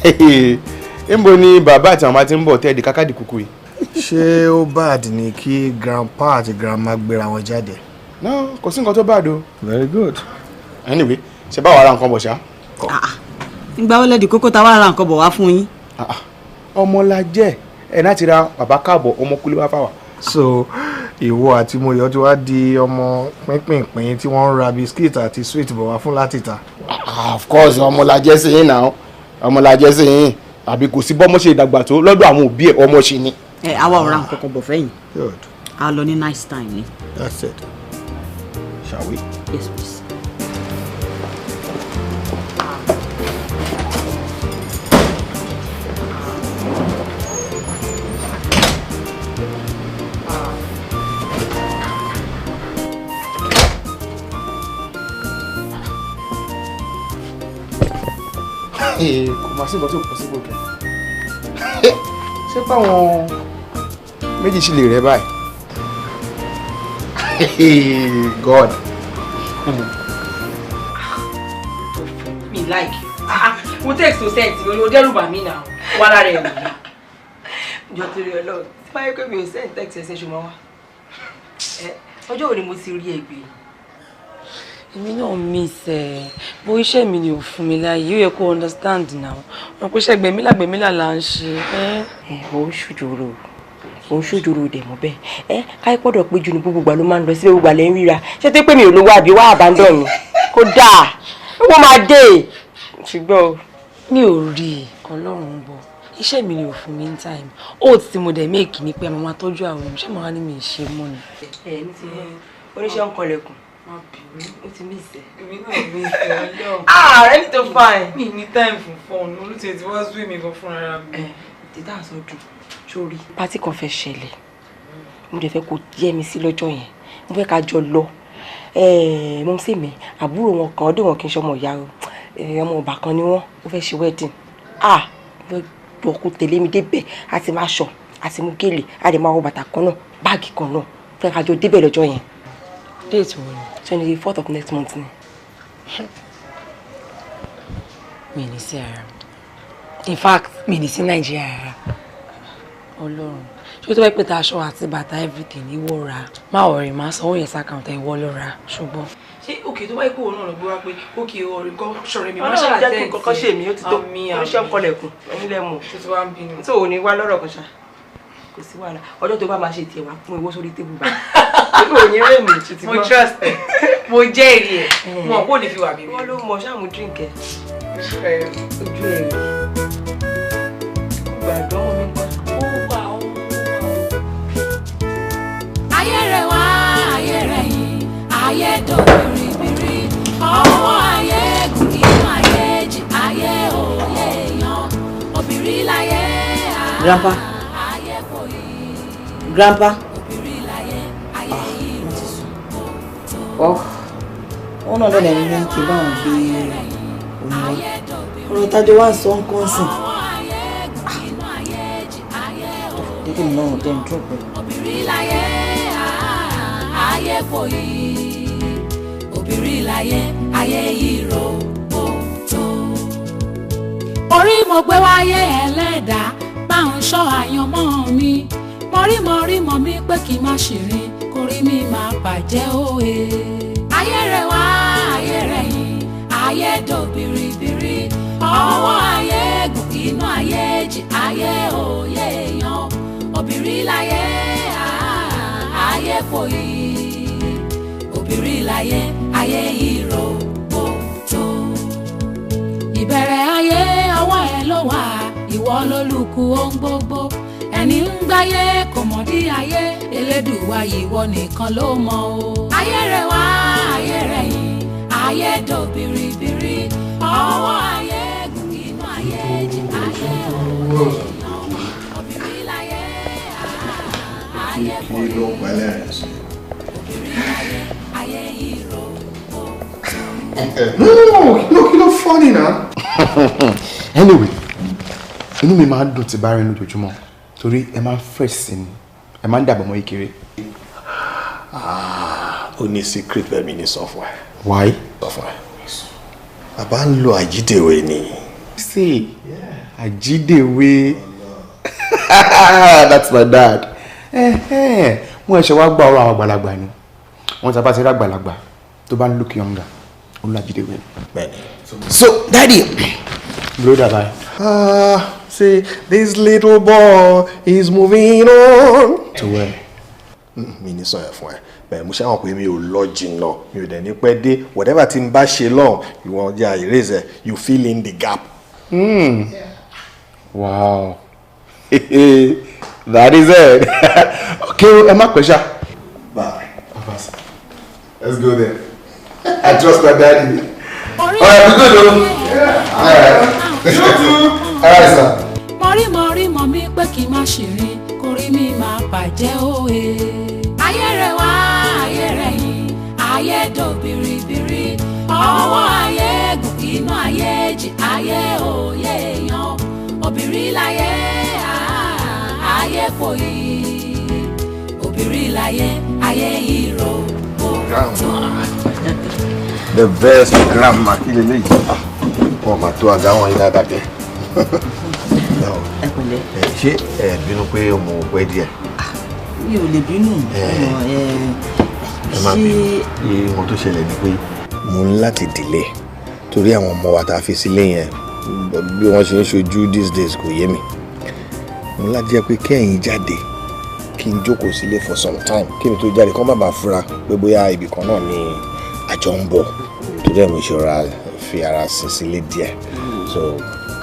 Ẹ Níbo ni bàbá àti màmá ti ń bọ̀ tẹ́ẹ̀dì kákàdì kúkú yìí? Ṣé ó bad ni kí grandpa àti grandma gbéra wọn jáde? No, kò sí nǹkan tó bad o. Very good. Anyway, ṣe bá wàá ra nǹkan bọ̀ ṣá. Ìgbà wo lẹ́dí kókó ta wá ra nǹkan bọ̀ wá fún yín? Ọmọ la jẹ́ ẹ̀ láti ra bàbá káàbọ̀ ọmọ kúlé wá fáwà. So ìwọ àti Moyọ̀ ti wá di ọmọ pínpínpín tí wọ́n ń ra biscuit àti sweet bọ̀ wá fún láti ta. Of course, ọmọ la jẹ́ sí yín náà, ọmọ la jẹ́ sí yín, àbí kò sí bọ́mọ ṣe ìdàgbà tó lọ́dọ̀ àwọn òbí ẹ̀, ọmọ ṣe ni. Ẹ àwa ò ra nǹkan kan bọ̀ fẹ́yìn. A lọ ní nice time ni. That's it. Shall we? Yes, please. Kò máa sí nǹkan tí ò possible kẹ. Ṣé báwọn méjì ṣì lè rẹ báyìí? God. Mi like you. Mo text to send mi, o dẹ́rù bà mí náà. Wà lára ẹ̀ nìyí. Jọ torí Ọlọ́run. Tí bá yẹ pé mi ò send text ẹsẹ̀ ṣùgbọ́n wá. Ọjọ́ wo ni mo ti rí ẹgbẹ́? Èmi náà miss ẹ, bó iṣẹ́ mi ni ò fún mi láàyè, ó yẹ kó understand now. Wọn pé iṣẹ́ gbẹ̀mílà gbẹ̀mílà là ń ṣe. Ẹ ò ń ṣòjòrò, ò ń ṣòjòrò dẹ̀ mọ́ bẹ́ẹ̀. Ẹ káyé pọ̀dọ̀ pé jù ní gbogbo ìgbà ló máa ń lọ síbẹ̀, gbogbo àlẹ́ ń ríra. Ṣé tó pé mi ò lówó àbí wá àbándọ̀ mi? Kó dáa, owó máa dé. Ṣùgbọ́n mi ò rí i, Ọlọ́run ń bọ̀. Iṣẹ́ mi ni ò fún mi ní time. Ó ti mo dẹ̀ méèkì ni pé a máa tọ́jú àwọn ọmọ, ṣé màá ní mi ṣe mọ́ ni. Ẹ ní ti oníṣẹ́ ń kọlẹ̀kùn. Ó ti miss ẹ. Èmi náà miss ẹ Ọlọ́run. Ah, ready to fine. Mi ní time fún fọ́ọ̀nù, olùtẹ̀ tí wọ́n sú èmi gan fúnra mi. Títà sọ dùn, sórí. Pátì kan fẹ́ ṣẹlẹ̀. Mo dẹ̀ fẹ́ kó yẹ mi sí lọ́jọ́ yẹn. Mo fẹ́ ká jọ lọ. Mo sì mi, àbúrò wọn kan, ọdún wọn kì í ṣe ọmọ ìyá o. Ọmọ ọba kan ni wọ́n, ó fẹ́ ṣe wedding. Ah, mo fẹ́ jọ kó tẹ̀lé mi débẹ̀, a ti máa ṣọ, a ti mú gèlè, a dẹ̀ máa wọ bàtà kan náà, báàgì kan náà. Mo fẹ́ ká jọ débẹ̀ lọ́jọ́ yẹn. Date wo ni? 24th of next month ni. Mi ní sí around. In fact, mi ní sí Nàìjíríà rárá. Ọlọ́run. Ṣé tó bá pè tá aṣọ àti bàtà everything ìwọ ra? Má worry, má sanwó yẹn sàkàǹtà ìwọ ló ra. Ṣùgbọ́n. Ṣé òkè tó bá pè òun náà lọ gbé wá pé òkè ọ̀rẹ́ nǹkan ṣọ̀rẹ́ mi? Má ṣàlàyé jẹ́ kí nǹkan kan ṣe mí, ó ti tó. Oníṣẹ́ ń kọlẹ̀kùn, onílẹ̀ mọ̀. Ṣé tí wàá ń bínú? Tó ò ní wá lọ́rọ̀ kan ṣá. Kò sí wàhálà. Ọjọ́ tó bá máa ṣe tiẹ̀ wá fún owó sórí tébù báyìí. Mo trust ẹ. Mo jẹ́rìí ẹ. Mo kò ní fi wà mí. Wọ́n ló mọ ṣáà mú drink ẹ. Ojú ẹ̀ rí. Gbàgbọ́ ọmọ mi kọ́. Ó wà ó. Ayé rẹ̀ wá, ayé rẹ̀ yìí, ayé dùn biribiri. Ọwọ́ ayé gùn inú ayé jì, ayé ò lè yan. Obìnrin láyé Grandpa. Grandpa. Ọ wọn náà lọ́nà ẹni ní kí n bá wọn gbé omi wá. Ọ̀rọ̀ tájọ wá ń sọ ń kọ́ sìn. Jẹ́ kí mi náà jẹ́ n drop ẹ̀. Obìnrin láyé, ayé kò yí. Obìnrin láyé, ayé yìí ro tó. Orí mo gbé wáyé, ẹlẹ́dàá bá ń ṣọ́ àyànmọ́ mi. Mọ̀rí mọ̀ mí pé kí n má ṣìrìn, kórí mi máa bàjẹ́ òye. Ayé rẹ̀ wá, ayé rẹ̀ yìí, ayé dò biribiri. Ọwọ́ ayé gùn, inú ayé jì, ayé òye yan. Obìnrin láyé, ayé kò yí. Obìnrin láyé, ayé yìí ro tó. Ìbẹ̀rẹ̀ ayé, ọwọ́ ẹ ló wà, ìwọ lólùkù ohun gbogbo. Ẹni ń gbáyé kò mọ̀ dí ayé, Elédùwà, ìwọ nìkan ló mọ̀ o. Ayé rẹ̀ wá, ayé rẹ̀ yìí, ayé dò biribiri. Ọwọ́ ayé gùn, inú ayé jì, ayé òye yan. Obìnrin láyé, ayé kò Kí ló ń pa ẹlẹ́rìn sí? Obìnrin láyé, ayé yìí ro. No, no, kí ló funny náà? Anyway, inú mi máa ń dùn tí bá rí lójoojúmọ́ torí ẹ máa ń fresh sí ni, ẹ máa ń dàbọ̀ mọ́ ìkéré. Ó ní secret bẹ́ẹ̀ mi ní sọ fún ẹ. Why? Sọ fún ẹ. Bàbá ń lo àjídèwé ni. See, àjídèwé, that's my dad. Wọ́n ẹ̀ṣẹ̀ wá gbọ́ ọ̀rọ̀ àwọn àgbàlagbà ni. Wọ́n ti bá ti rí àgbàlagbà tó bá ń look younger, ó ń lo àjídèwé. Bẹ́ẹ̀ni. So, daddy, blow that eye. Ah, see, this little boy is moving on. To where? Mi ní sọ yẹn fún ẹ. Bẹ́ẹ̀ mo ṣe àwọn pé mi ò lọ jìnnà, mi ò dẹ̀ ní pẹ́ dé. Whatever tí n bá ṣe lọ́hùn, ìwọ̀n jẹ́ erase ẹ̀, you fill in the gap. Wow. That is it. Okay, ẹ má pẹ́ ṣá. Bye. Let's go there. I trust my daddy. All right, we good though. Yeah. All right. All right, sir. Mọ̀rí mọ̀ mí pé kí n má ṣìrìn, kórí mi máa bàjẹ́ òye. Ayé rẹ̀ wá, ayé rẹ̀ yìí, ayé dò biribiri. Ọwọ́ ayé gùn, inú ayé jì, ayé òye yan. Obìnrin láyé, ayé kò yí. Obìnrin láyé, ayé yìí ro tó. The best grandma, kí leléyìí? Wọ́n máa tó àga wọn yín dáadáa kẹ́. Ẹ pẹ̀lẹ́. Ṣé ẹ bínú pé mo pẹ́ díẹ̀? Mi ò lè bínú. Ẹ má bínú. Ìwọ̀n tó ṣẹlẹ̀ ni pé mo ní láti delay torí àwọn ọmọ wa tá a fi sílé yẹn, bí wọ́n ṣe ń ṣojú these days kò yé mi. Mo ní láti jẹ́ pé kẹ́yìn jáde kí n jókòó sílé for some time kí mi tó jáde, kán má bàa fura pé bóyá ibì kan náà ni àjọ ń bọ̀, torí ẹ̀ mo ṣe rọra fi ara sin sílé díẹ̀, so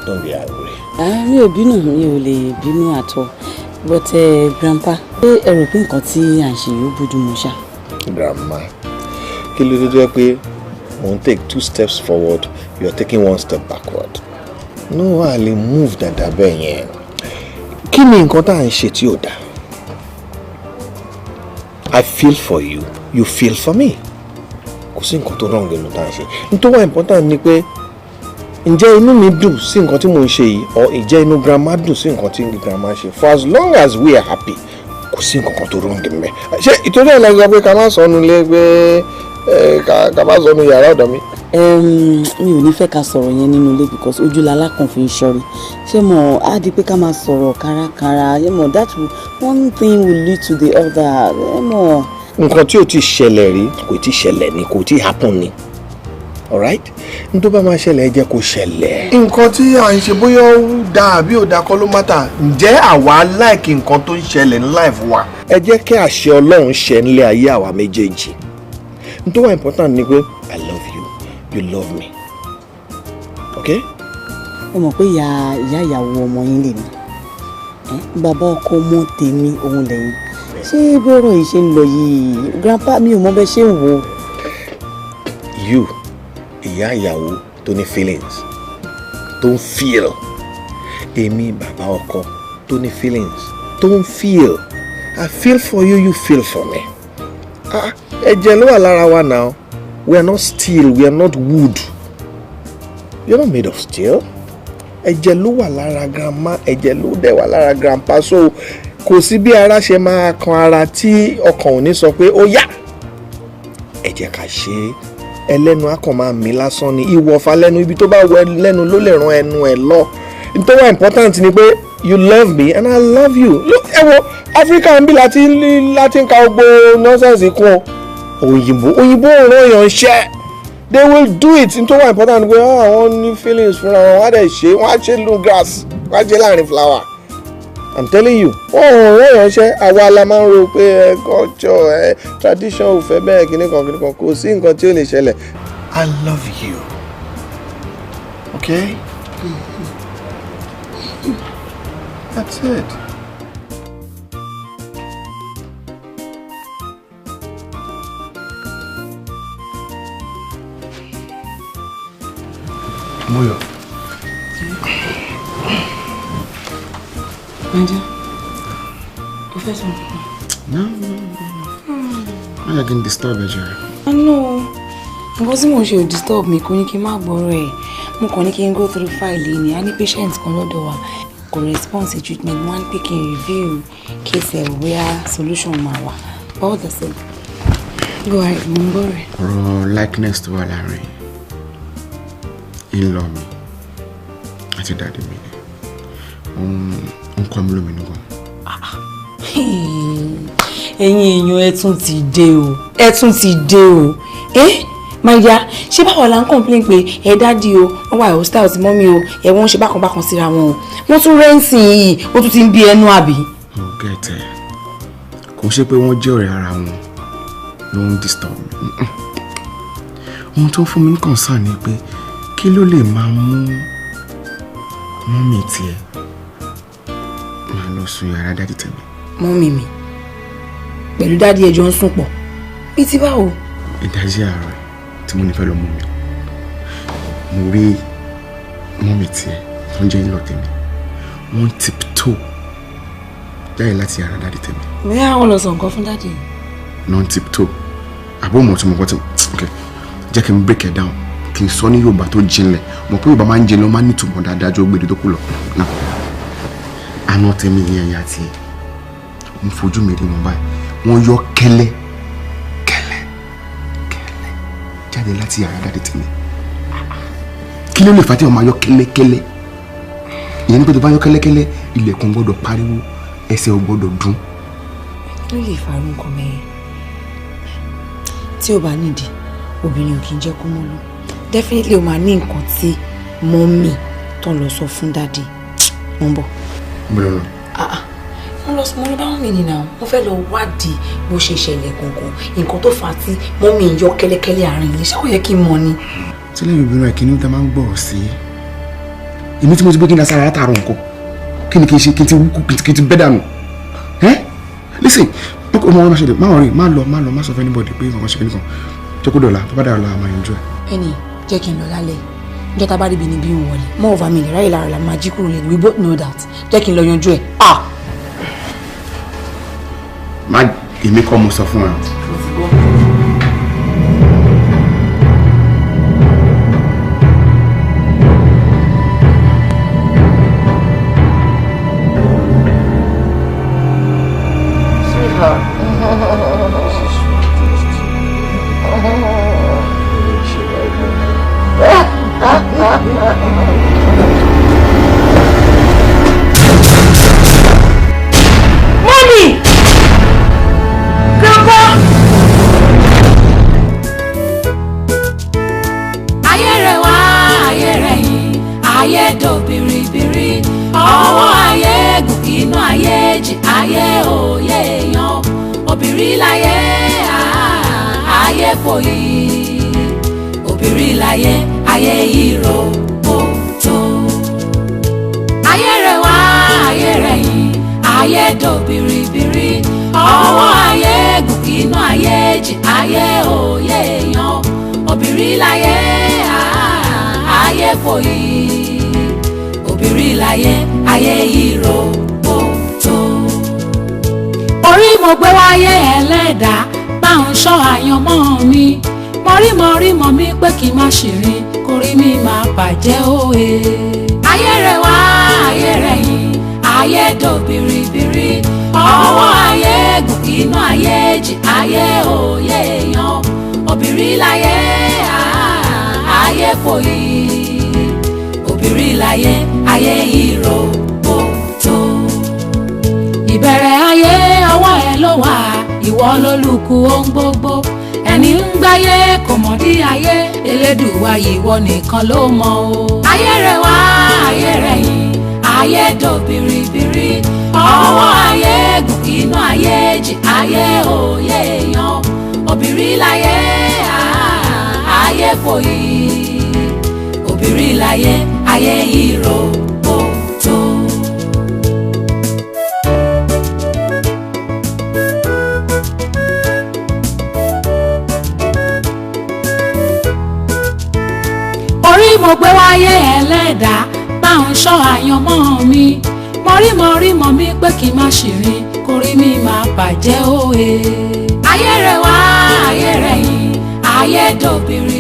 don't be angry. Ah, mi ò bínú, mi ò lè bínú àtọ, but grandpa, ṣé ẹ rò pé nǹkan tí à ń ṣe yóò bójú mu ṣá? Grandma, kí ló dé tó jẹ́ pé mo ń take two steps forward, you are taking one step backward? No, a lè move dada bẹ́ẹ̀ yẹn. Kí ni nǹkan tá à ń ṣe tí ò dáa? I feel for you, you feel for me. Kò sí nǹkan tó wrong nínú tá à ń ṣe. Nítorí wà important ni pé ǹjẹ́ inú mi dùn sí nǹkan tí mò ń ṣe yìí, or ǹjẹ́ inú grandma dùn sí nǹkan tí grandma ṣe. For as long as we are happy, kò sí nǹkan kan tó wrong níbẹ̀. Ṣé ìtòrí ẹ̀ lẹ́gbẹ̀ẹ́ pé ká má sọnù lé pé ká má sọnù yàrá ọ̀dọ̀ mi? Mi ò ní fẹ́ ká sọ̀rọ̀ yẹn nínú ilé because ojú lalákàn fi ń ṣọ́rí. Ṣé mo á di pé ká máa sọ̀rọ̀ kárakára? Ṣé mo that one thing will lead to the other? Ṣé mo. Nǹkan tí ò ti ṣẹlẹ̀ rí kò tí ṣẹlẹ̀ ni, kò tí happen ni. Alright, n tó bá máa ṣẹlẹ̀, ẹ jẹ́ kó ṣẹlẹ̀. Nǹkan tí à ń ṣe, bóyá ó dáa àbí ò dáa kọ́ ló matter. Ǹjẹ́ àwa like nǹkan tó ń ṣẹlẹ̀ ní life wa? Ẹ jẹ́ kí àṣẹ Ọlọ́run ṣẹ nílé ayé àwa méjèèjì. N tó wà important ni pé I love you, you love me, okay? Ẹ mọ̀ pé ìyá ìyá ìyàwó ọmọ yín lèmi, bàbá ọkọ ọmọ tèmi òun lẹ́yìn. Ṣé bí ọ̀rọ̀ yìí ṣe ń lọ yìí, grandpa, mi ò mọ bẹ́ẹ̀ ṣe ń wò. You, ìyá ìyàwó tó ní feelings, tó ń feel, èmi bàbá ọkọ. Tó ní feelings, tó ń feel. I feel for you, you feel for me. Ah, ẹ̀jẹ̀ ló wà lára wa now. We are not steel, we are not wood. You're not made of steel. Ẹ̀jẹ̀ ló wà lára grandma, ẹ̀jẹ̀ ló dẹ̀ wà lára grandpa. So kò sí bí ara ṣe máa kan ara tí ọkàn ò ní sọ pé ó yá, ẹ jẹ́ ká ṣe é. Ẹlẹ́nu akàn máa mí lásán ni, ìwọ̀fà lẹ́nu, ibi tó bá wọ lẹ́nu ló lè ran ẹnu ẹ̀ lọ. Nítorí wà important ni pé you love me and I love you. Look, ẹ wo Africa ń bí láti ń ka gbogbo nonsense kún o. Òyìnbó, òyìnbó ò rán èèyàn ṣẹ́, they will do it. Nítorí wà important ni pé àwọn ní feelings fúnra wọn, wọ́n á dẹ̀ ṣe, wọ́n á ṣe lu grass, wọ́n á ṣe láàrin flower. I'm telling you, wọ́n ò rán èèyàn ṣẹ́. Àwa la máa ń ro pé ẹ culture, ẹ tradition ò fẹ́ bẹ́ẹ̀, kíní kan kíní kan. Kò sí nǹkan tí ó lè ṣẹlẹ̀. I love you, okay? That's it. Moyo. Naija, o fẹ́ sọ nǹkan? No. Má jẹ́ kí n disturb ẹ jàre. Ah, no. Nǹkan tí mò ń ṣe ò disturb mi, kò ní kí n má gbọ́rọ̀ ẹ̀. Mo kàn ní kí n go through file yìí ni. A ní patient kan lọ́dọ̀ wa kò response to treatment. Mo wá ní pé kí n review case ẹ̀, bóyá solution máa wà. But all the same, go ahead, mo ń gbọ́ rẹ̀. Ọ̀rọ̀ likeness tó wà láàrin in-law mi àti daddy mi ni ó ń kọ́ mi lóminú gan. Ẹ̀yin èèyàn, ẹ tún ti dé o, ẹ tún ti dé o. Ẹ my dear, ṣé báwo la ń complain pé ẹ daddy o, wọ́n wà hostile sí mummy o, ẹ wọ́n ń ṣe bákan bákan síra wọn o, wọ́n tún rẹ́ǹsì yìí, ó tún ti ń bí ẹnu àbí? Mo get ẹ. Kò ṣe pé wọ́n jẹ́ ọ̀rẹ́ ara wọn ló ń disturb mi. Ohun tó ń fún mi ní concern ni pé kí ló lè máa mú mummy tiẹ̀ máa lọ sùn yàrá daddy tèmi? Mummy mi pẹ̀lú daddy ẹjọ́ ń sùn pọ̀ bí ti báwo? Ìdájí àárọ̀ tí mo ní fẹ́ lọ mú mi, mo rí mummy tiẹ̀ tó ń jẹ́ in-law tèmi, wọ́n tiptoe jáde láti yàrá daddy tèmi. Bóyá àwọn lọ sọ nǹkan fún daddy. Non tiptoe àbó mọ̀ tí mo kọ́ tí. Ok, jẹ́ kí n break it down, kí n sọ ní Yorùbá tó jinlẹ̀. Mọ̀ pé Yorùbá máa ń jinlẹ̀, ó máa ń nítumọ̀ dáadáa ju gbèdé tó kù lọ. Náà àná tèmi yẹn, ẹ̀yà tiẹ̀, mo fojú mi rí wọn báyìí, wọ́n yọ kẹ́lẹ́ kẹ́lẹ́ kẹ́lẹ́ jáde láti yàrá daddy tèmi. Kí ló lè fà tí wọ́n máa yọ kẹ́lẹ́kẹ́lẹ́? Ìyẹn ní pé tó bá yọ kẹ́lẹ́kẹ́lẹ́, ilẹ̀kùn gbọ́dọ̀ pariwo, ẹsẹ̀ ò gbọ́dọ̀ dún. Kí ló lè farú nǹkan mẹ́rin? Tí ó bá nídìí, obìnrin ò kì í jẹ́ kó mọ́lú. Definitely ó máa ní nǹkan tí mummy tó lọ sọ fún daddy. Mo ń bọ̀. Mo lọ lọ. Ah ah, mo lọ, mo lọ bá mummy ni náà. Mo fẹ́ lọ wádìí bó ṣe ṣẹlẹ̀ gangan, nǹkan tó fà á tí mummy ń yọ kẹ́lẹ́kẹ́lẹ́ àárín ilé. Ṣé kò yẹ kí n mọ̀ ni? Tí lẹ́yìn obìnrin àìkíní tá máa ń gbọ́rọ̀ sí, èmi tí mo ti gbé kí n dására látàárọ̀ nǹkan, kí ni kí n ṣe? Kí n ti wúkú, kí n ti bẹ́ dànù? Ẹ́, listen, ọmọ wọn máa ṣẹlẹ̀. Má worry, má lọ, má lọ, má sọ fún anybody pé nǹkan ṣe kí nìkan. Jẹ́ kó dọ̀la, tó bá dàrọ̀ la, máa yanjú ẹ̀. Ẹni jẹ́ kí n lọ lálẹ́ níjọ́ tá a bá ríbi níbí ń wọlé mọ́ ọ̀fà mi lè ráyè lára la máa jí kúrò lẹ́nu. We both know that. Jẹ́ kí n lọ yanjú ẹ̀. Ah. Má, èmi kọ́ mo sọ fún ẹ. Mo ti gbọ́. Sweetheart. This is fantastic. She right now. Mommy! Grandpa! Ayé rẹ̀ wá, ayé rẹ̀ yìí, ayé dò biribiri, ọwọ́ ayé gùn, inú ayé jì, ayé òye èèyàn obìnrin láyé. Ah, ayé kò yí obìnrin láyé, ayé yìí ro kótó. Ayé rẹ̀ wá, ayé rẹ̀ yìí, ayé dò biribiri, ọwọ́ ayé gùn, inú ayé jì, ayé òye èèyàn obìnrin láyé. Ah, ayé kò yí obìnrin láyé, ayé yìí ro kótó. Mo gbé wáyé, ẹlẹ́dàá bá ń ṣọ́ àyànmọ́ mi. Mọ̀rímọ̀rí mọ̀ mi pé kí n má ṣìrìn, kórí mi máa bàjẹ́ òye. Ayé rẹ̀ wá, ayé rẹ̀ yìí, ayé dò biribiri. Ọwọ́ ayé gùn, inú ayé jì, ayé òye yan. Obìnrin láyé, ayé kò yí. Obìnrin láyé, ayé ìró tó. Ìbẹ̀rẹ̀ ayé, ọwọ́ ẹ ló wà, ìwọ lólùkù ohun gbogbo. Ẹni ń gbáyé kò mọ̀ dí ayé, Elédùwà, ìwọ nìkan ló mọ̀ o. Ayé rẹ̀ wá, ayé rẹ̀ yìí, ayé dò biribiri. Ọwọ́ ayé gùn, inú ayé jì, ayé òye yan. Obìnrin láyé, ayé kò yí. Obìnrin láyé, ayé ìró tó. Orí mo gbé wáyé, ẹlẹ́dàá bá ń ṣọ́ àyànmọ́ mi. Mọ̀rímọ̀rí mọ̀ mi pé kí n má ṣìrìn, kórí mi máa bàjẹ́ òye. Ayé rẹ̀ wá, ayé rẹ̀ yìí, ayé dò biribiri.